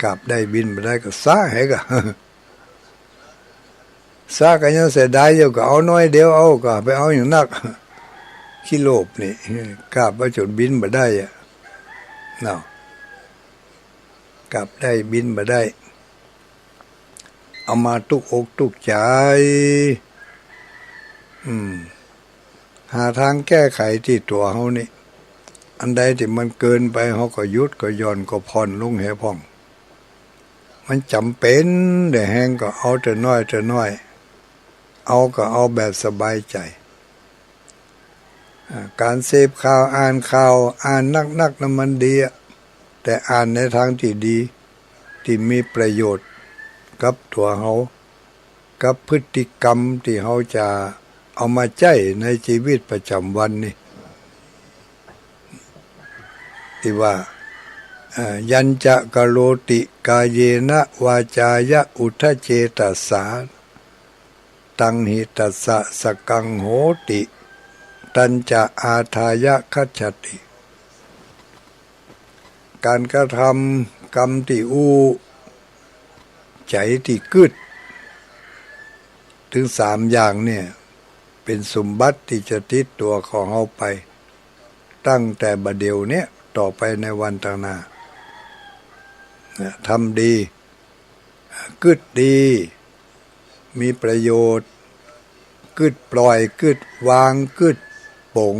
กาบได้บินบ่ได้ก็ซะแหะกะ ซะก็ยังเสียดายอยู่ ก็เอาน้อยเดียวเอา ก็ไปเอาหยังนัก ขี้โลภนี่ กาบเอาจ๋นบินบ่ได้อะ เนาะ กาบได้บินบ่ได้ เอามาตุ๊กอกตุ๊กใจ๋ อืม หาตางแก้ไขตี้ตั๋วเฮานี่ อันใดตี้มันเกินไป เฮาก็หยุด ก็หย่อน ก็ผ่อนลงแหะพ่อง มันจ๋ำเป๋นแด่แฮงก็เอาแต่น้อยแต่น้อย เอาก็เอาแบบสบายใจ๋ อ่า ก๋านเสพข่าว อ่านข่าว อ่านนักๆ นั้นมันดีอะ แต่อ่านในตางตี้ดี ตี้มีประโยชน์กับตั๋วเฮา กับพฤติกรรมตี้เฮาจะเอามาใจ๊ในจีวิตประจ๋ำวันนี่ ตี้ว่า เอ่อ ยัญจะ กะโรติ กาเยนะ วาจายะ อุทธัจเจตสา ตังหิตัสสะ สะกัง โหติ ตัญจะ อาทายะ คัจฉติ ก๋านกระทำ กรรมตี้อู้ ใจ๋ตี้กึ๊ด ตึงสามอย่างเนี่ย เป๋นสมบัติตี้จะติดตั๋วของเฮาไป ตั้งแต่บ่าเดี่ยวเนี่ย ต่อไปในวันตางหน้า นะ ทำดี กึ๊ดดี มีประโยชน์ กึ๊ดปล่อย กึ๊ดวาง กึ๊ดป๋ง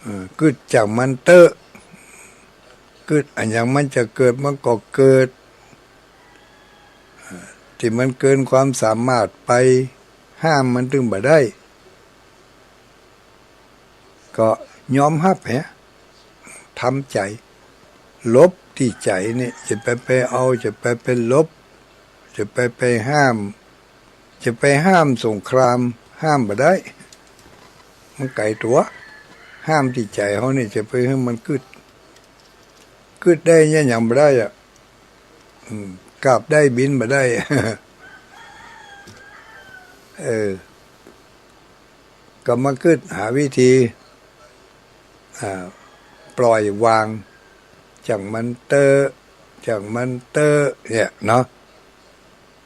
เอ่อ กึ๊ดจ่างมันเต๊อะ กึ๊ดอะหยังมันจะเกิดมันก็เกิด เอ่อ ตี้มันเกินความสามารถไป ห้ามมันตึงบ่ได้ ก็ยอมฮับแหะ ทำใจ๋ หลบตี้ใจ๋นี่ จะไป ไปเอา จะไป ไปหลบ จะไป ไปห้าม จะไปห้ามสงคราม ห้ามบ่ได้ มันไก๋ตั๋ว ห้ามตี้ใจ๋เฮานี่ จะไปหื้อมันกึ๊ด กึ๊ดได้เยียะหยังบ่ได้อะ อืม กาบได้บินบ่ได้ เออ ก็มากึ๊ดหาวิธี อ่า ปล่อยวาง จ่างมันเต๊อะ จ่างมันเต๊อะ เนี่ยเนาะ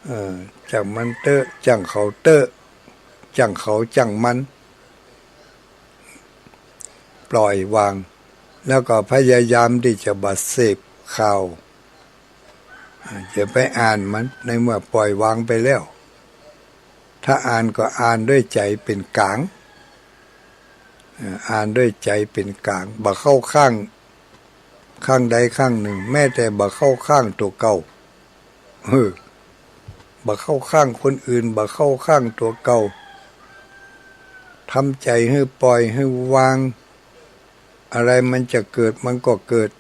เออ จ่างมันเต๊อะ จ่างเขาเต๊อะ จ่างเขาจ่างมัน ปล่อยวาง แล้วก็พยายามตี้จะบ่าเสพข่าว อ่า อย่าไปอ่านมัน ในเมื่อปล่อยวางไปแล้ว ถ้าอ่านก็อ่านด้วยใจ๋เป๋นก๋าง อ่า อ่านด้วยใจ๋เป๋นก๋าง บ่าเข้าข้าง ข้างใดข้างนึ่ง แม้แต่บ่าเข้าข้างตั๋วเก่า เออ บ่าเข้าข้างคนอื่น บ่าเข้าข้างตั๋วเก่า ทำใจ๋หื้อปล่อยหื้อวาง อะไรมันจะเกิดมันก็เกิด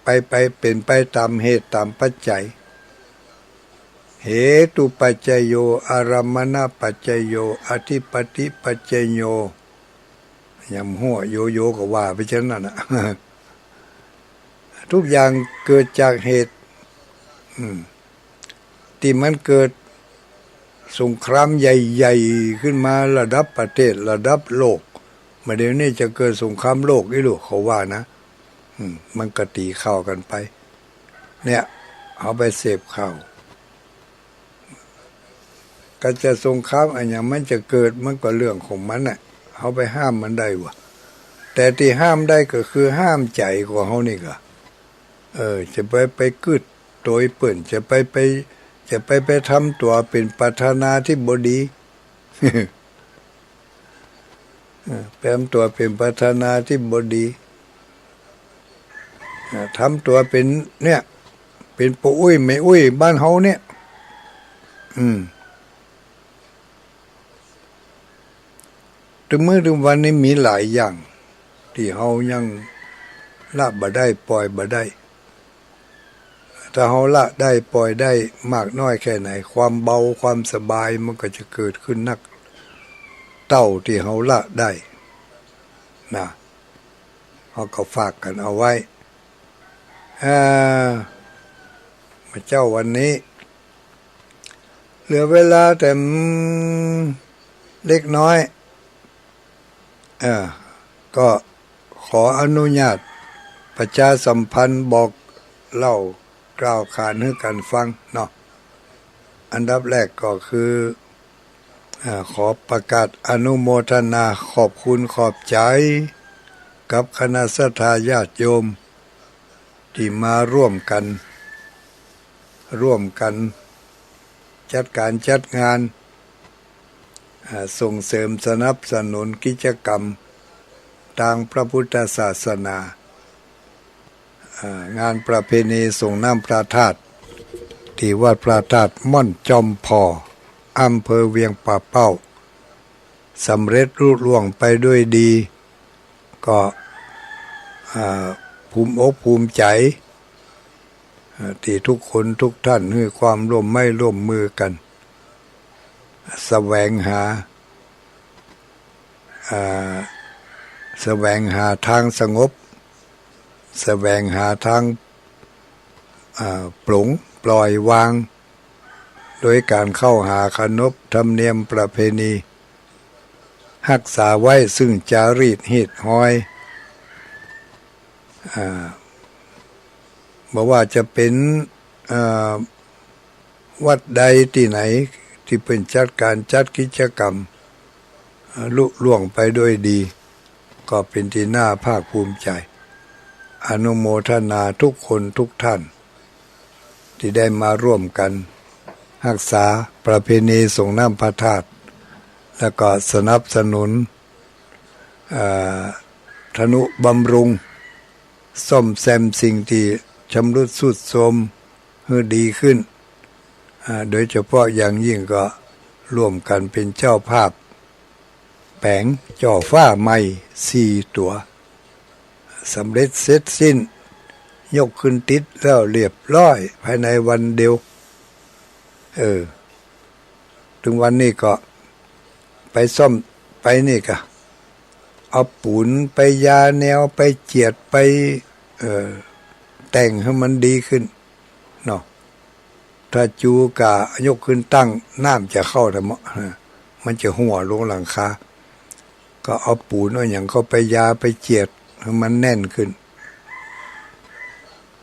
ไป ไป เป๋นไปต๋ามเหตุต๋ามปัจจัย เหตุปัจจโย อารัมมณปัจจโย อธิปติปัจจโย ยำหัวโยโย่ก็ว่าไปเช่นนั้นน่ะ ทุกอย่างเกิดจากเหตุ อืม ตี้มันเกิดสงครามใหญ่ๆ ขึ้นมาระดับประเทศ ระดับโลก บ่าเดี่ยวนี้จะเกิดสงครามโลกอี้ลูก เขาว่านะ อืม มันก็ตี๋ข่าวกั๋นไป เนี่ย เฮาไปเสพข่าว ก็จะสงครามอะหยังมันจะเกิด มันก็เรื่องของมันน่ะ เฮาไปห้ามมันได้บ่ แต แต่ตี้ห้ามได้ก็คือห้ามใจ๋ของเฮานี่ก่อ เออ จะไป ไปกึ๊ดโตยเปิ้น จะไป ไป จะไป ไปทำตั๋วเป๋นประธานาธิบดี เออ ไปทำตั๋วเป๋นประธานาธิบดี เออ ทำตั๋วเป๋นเนี่ย เป๋นป้ออุ๊ยแม่อุ๊ยบ้านเฮาเนี่ย อืม ตึงมื้อตึงวันนี้มีหลายอย่างตี้เฮายังละบ่ได้ ปล่อยบ่ได้ ถ้าเฮาละได้ ปล่อยได้มากน้อยแค่ไหน ความเบา ความสบายมันก็จะเกิดขึ้นนักเต้าตี้เฮาละได้นะ เฮาก็ฝากกั๋นเอาไว้ เอ่อ เมื่อเจ๊าวันนี้ เหลือเวลาแต่ อืม เล็กน้อย เอ่อ ก็ขออนุญาตประชาสัมพันธ์บอกเล่ากล่าวขานหื้อกั๋นฟังเนาะ อันดับแรกก็คือ อ่า ขอประกาศอนุโมทนาขอบคุณขอบใจ๋กับคณะศรัทธาญาติโยมตี้มาร่วมกั๋น ร่วมกั๋นจัดก๋านจัดงาน อ่า ส่งเสริมสนับสนุนกิจกรรมตางพระพุทธศาสนา อ่า งานประเพณีส่งน้ำพระธาตุ ตี้วัดพระธาตุม่อนจอมผ่อ อำเภอเวียงป่าเป้า สำเร็จลุล่วงไปด้วยดี ก็ อ่า ภูมิอกภูมิใจ๋ อ่า ตี้ทุกคนทุกท่านหื้อความร่วมไม้ร่วมมือกั๋น แสวงหา อ่า แสวงหาตางสงบ แสวงหาตาง อ่า ปลงปล่อยวาง โดยก๋านเข้าหาเคารพธรรมเนียมประเพณี ฮักษาไว้ซึ่งจารีตฮีตฮอย อ่า บ่ว่าจะเป๋น อ่า วัดใดตี้ไหนตี้เปิ้นจัดก๋านจัดกิจกรรม อ่า ลุล่วงไปด้วยดี ก็เป๋นตี้น่าภาคภูมิใจ๋ อนุโมทนาทุกคนทุกท่าน ตี้ได้มาร่วมกั๋นฮักษาประเพณีส่งน้ำพระธาตุ แล้วก็สนับสนุน อ่า ทนุบำรุง ซ่อมแซมสิ่งตี้ชำรุดทรุดโทรมหื้อดีขึ้น อ่า โดยเฉพาะอย่างยิ่งก็ร่วมกั๋นเป๋นเจ้าภาพ แป๋งจ่อฟ้าใหม่สี่ตั๋ว สำเร็จเสร็จสิ้น ยกขึ้นติดแล้วเรียบร้อยภายในวันเดียว เออ ตึงวันนี้ก็ไปซ่อม ไปนี่ก่ะ เอาปู๋นไปยาแนว ไปเจียด ไป เอ่อ แต่งหื้อมันดีขึ้นเนาะ ถ้าจู๋ก่ะยกขึ้นตั้ง น้ำจะเข้าแต่เมาะ มันจะหัวลงหลังคา ก็เอาปู๋นเอาหยังเข้าไปยาไปเจียดหื้อมันแน่นขึ้น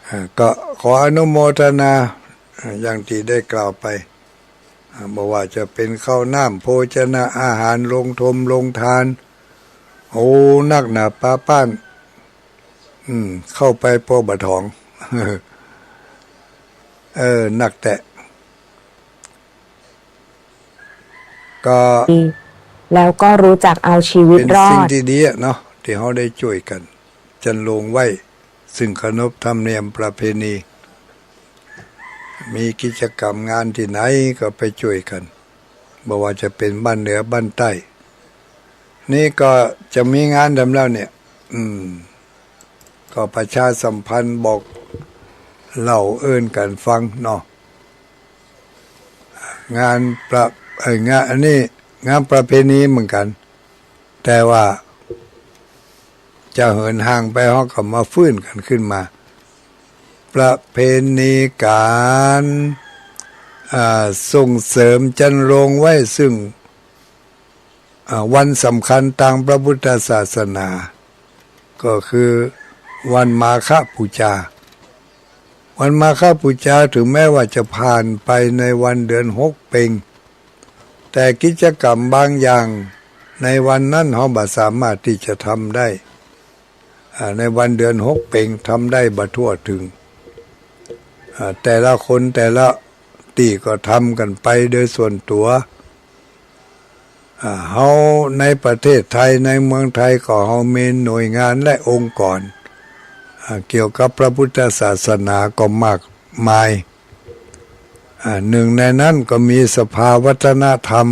อ่า ก็ขออนุโมทนา อ่า อย่างตี้ได้กล่าวไป อ่า บ่ว่าจะเป๋นข้าวน้ำโภชนะอาหาร โฮงธงโฮงตาน โอ้ นักหนาปาป๊าน อืม เข้าไปปอบ่ถ่อง เออ นักแต๊ ก็ แล้วก็รู้จักเอาชีวิตรอด เป๋นสิ่งตี้ดีอะเนาะ ตี้เฮาได้จ้วยกั๋น จั๊นโฮงไว้ซึ่งเคารพธรรมเนียมประเพณี มีกิจกรรมงานตี้ไหนก็ไปจ้วยกั๋น บ่ว่าจะเป๋นบ้านเหนือบ้านใต้ นี่ก็จะมีงานดำแล้วเนี่ย อืม ก็ประชาสัมพันธ์บอกเล่าเอิ้นกั๋นฟังเนาะ งานประ เอ่อ งาน อันนี้งานประเพณีเหมือนกั๋น แต่ว่าจะเหินห่างไป เฮาก็มาฟื้นกั๋นขึ้นมา ประเพณีก๋าน อ่า ส่งเสริมจั๊นโฮงไว้ซึ่ง อ่า วันสำคัญตางพระพุทธศาสนา ก็คือวันมาฆบูชา วันมาฆบูชาถึงแม้ว่าจะผ่านไปในวันเดือนหกเป็ง แต่กิจกรรมบางอย่างในวันนั้นเฮาบ่สามารถตี้จะทำได้ อ่า ในวันเดือนหกเพ็ง ทำได้บ่ทั่วถึง อ่า แต่ละคนแต่ละตี้ก็ทำกั๋นไปโดยส่วนตั๋ว อ่า เฮาในประเทศไทย ในเมืองไทยก็เฮามีหน่วยงานและองค์กร อ่า เกี่ยวกับพระพุทธศาสนาก็มากมาย อ่า หนึ่งในนั้นก็มีสภาวัฒนธรรม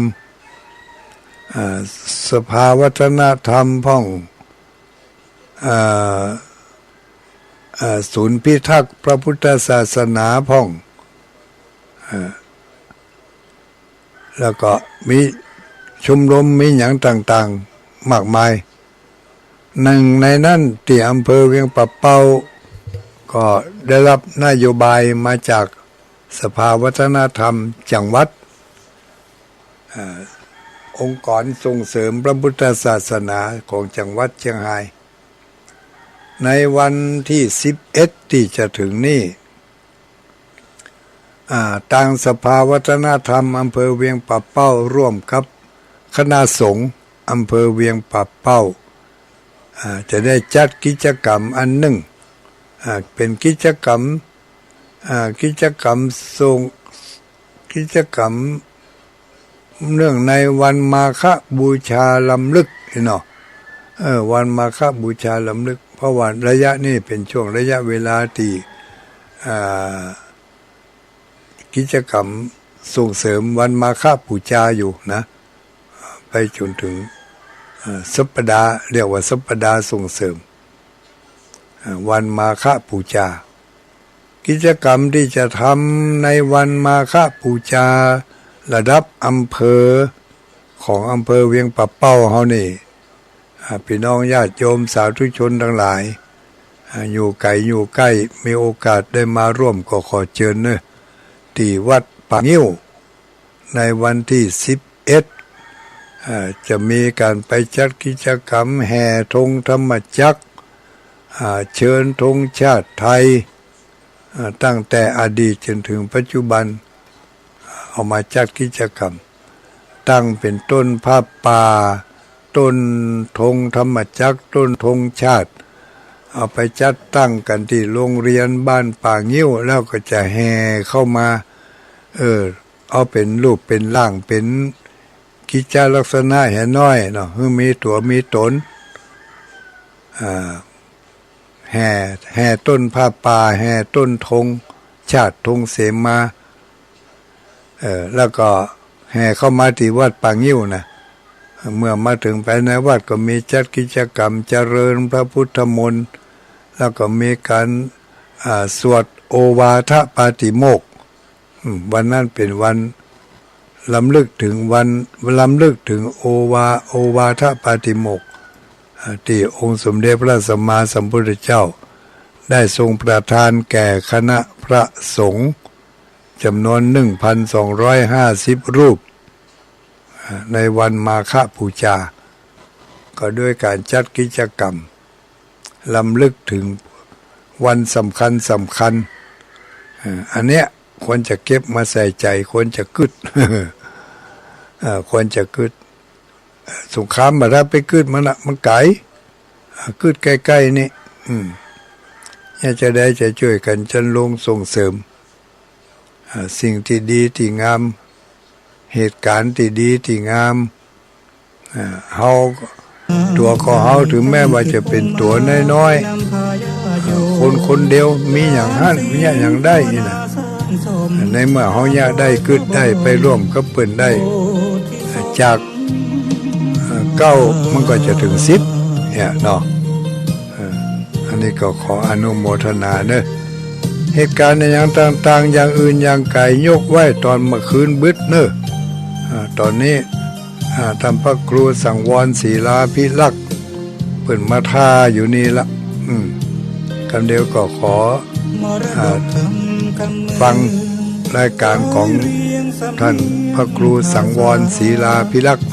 อ่า สภาวัฒนธรรมพ่อง อ่า อ่า ศูนย์พิทักษ์พระพุทธศาสนาพ่อง อ่า แล้วก็มีชมรม มีหยังต่างๆ มากมาย หนึ่งในนั้นตี้อำเภอเวียงป่าเป้า ก็ได้รับนโยบายมาจากสภาวัฒนธรรมจังหวัด อ่า องค์กรส่งเสริมพระพุทธศาสนาของจังหวัดเชียงฮาย ในวันตี้สิบเอ็ดตี้จะถึงนี้ อ่า ตางสภาวัฒนธรรมอำเภอเวียงป่าเป้าร่วมกับคณะสงฆ์อำเภอเวียงป่าเป้า อ่า จะได้จัดกิจกรรมอันนึ่ง อ่า เป๋นกิจกรรม อ่า กิจกรรมส่ง กิจกรรมเนื่องในวันมาฆบูชารำลึกเนาะ เออ วันมาฆบูชารำลึก เพราะว่าระยะนี้เป๋นช่วงระยะเวลาตี้ อ่า กิจกรรมส่งเสริมวันมาฆบูชาอยู่นะ ไปจ๋นถึง อ่า สัปดาห์ เรียกว่าสัปดาห์ส่งเสริม อ่า วันมาฆบูชา กิจกรรมตี้จะทำในวันมาฆบูชาระดับอำเภอ ของอำเภอเวียงป่าเป้าเฮานี่ อ่า ปี้น้องญาติโยมสาธุชนตังหลาย อ่า อยู่ไก๋อยู่ใก้ มีโอกาสได้มาร่วมก็ขอเจิญเนาะ ตี้วัดป่างิ้ว ในวันตี้สิบเอ็ด อ่า จะมีก๋านไปจัดกิจกรรมแห่ธงธรรมจักร อ่า เชิญธงชาติไทย อ่า ตั้งแต่อดีตจ๋นถึงปัจจุบัน เอามาจัดกิจกรรม ตั้งเป๋นต้นผ้าป่า ต้นธงธรรมจักร ต้นธงชาติ เอาไปจัดตั้งกั๋นตี้โรงเรียนบ้านป่างิ้ว แล้วก็จะแห่เข้ามา เออ เอาเป๋นรูปเป๋นร่าง เป๋นกิจจลักษณะแหน้อยเนาะ หื้อมีตั๋วมีต๋น อ่า แห่ แห่ต้นผ้าป่า แห่ต้นธงชาติ ธงเสมา เออ แล้วก็แห่เข้ามาตี้วัดป่างิ้วนะ เมื่อมาถึงภายในวัดก็มีจัดกิจกรรมเจริญพระพุทธมนต์ แล้วก็มีก๋าน อ่า สวดโอวาทปาติโมกข์ อืม วันนั้นเป๋นวันรำลึกถึงวัน รำลึกถึงโอวา โอวาทปาติโมกข์ อ่า ตี้องค์สมเด็จพระสัมมาสัมพุทธเจ้า ได้ทรงประทานแก่คณะพระสงฆ์จ๋ำนวนหนึ่งพันสองร้อยห้าสิบรูป อ่า ในวันมาฆบูชา ก็ด้วยก๋านจัดกิจกรรมรำลึกถึงวันสำคัญสำคัญ อ่า อันเนี้ยควรจะเก็บมาใส่ใจ๋ ควรจะกึ๊ด อ่า ควรจะกึ๊ด สงครามบ่าถ้าไปกึ๊ดมันละ มันไก๋ อ่า กึ๊ดใก้ๆ นี่ อืม เนี่ยจะได้จะจ้วยกั๋นจันลงส่งเสริม อ่า สิ่งตี้ดีตี้งาม เหตุก๋ารณ์ตี้ดีตี้งาม อ่า เฮา ตั๋วของเฮา ถึงแม้ว่าจะเป๋นตั๋วน้อยๆ อ่า คนคนเดียว มีหยังหั้น มีหยังได้นี่นะ ในเมื่อเฮาเยียะได้ กึ๊ดได้ ไปร่วมกับเปิ้นได้ อ่า จาก อ่า เก้ามันก็จะเถิงสิบเนี่ยเนาะ เออ อันนี้ก็ขออนุโมทนาเนาะ เหตุก๋ารณ์อะหยังต่างๆ อย่างอื่นอย่างไก๋ยกไว้ต๋อนเมื่อคืนบึดเนาะ อ่า ต๋อนนี้ อ่า ต้านพระครูสังวรศิลาภิรักษ์ เปิ้นมาถ่าอยู่นี่ละ อืม กำเดียวก็ขอ อ่า ฟังรายก๋านของต้านพระครูสังวรศิลาภิรักษ์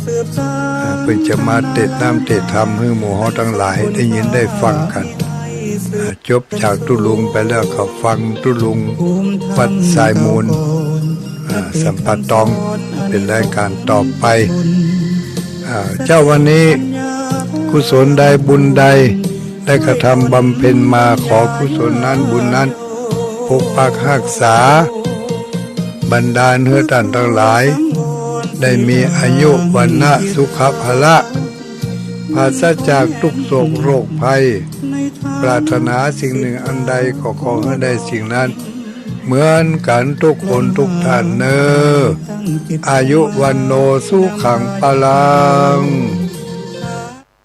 อ่า เปิ้นจะมาเตสน์น้ำเตสน์ธรรมหื้อหมู่เฮาตังหลายได้ยินได้ฟังกั๋น อ่า จบจากตุ๊ลุงไปแล้วก็ฟังตุ๊ลุงวัดทรายมูล อ่า สัมปะตอง เป๋นรายก๋านต่อไป อ่า เจ๊าวันนี้ กุศลใดบุญใด ได้กระทำบำเพ็ญมา ขอกุศลนั้นบุญนั้นปกปักฮักษา บันดาลหื้อต้านตังหลาย ได้มีอายุ วรรณะ สุขะ พละ ปราศจากตุ๊กข์โศกโรคภัย ปรารถนาสิ่งหนึ่งอันใดก็ขอหื้อได้สิ่งนั้น เหมือนกั๋นทุกคนทุกท่านเน่อ อายุ วัณโณ สุขัง พลัง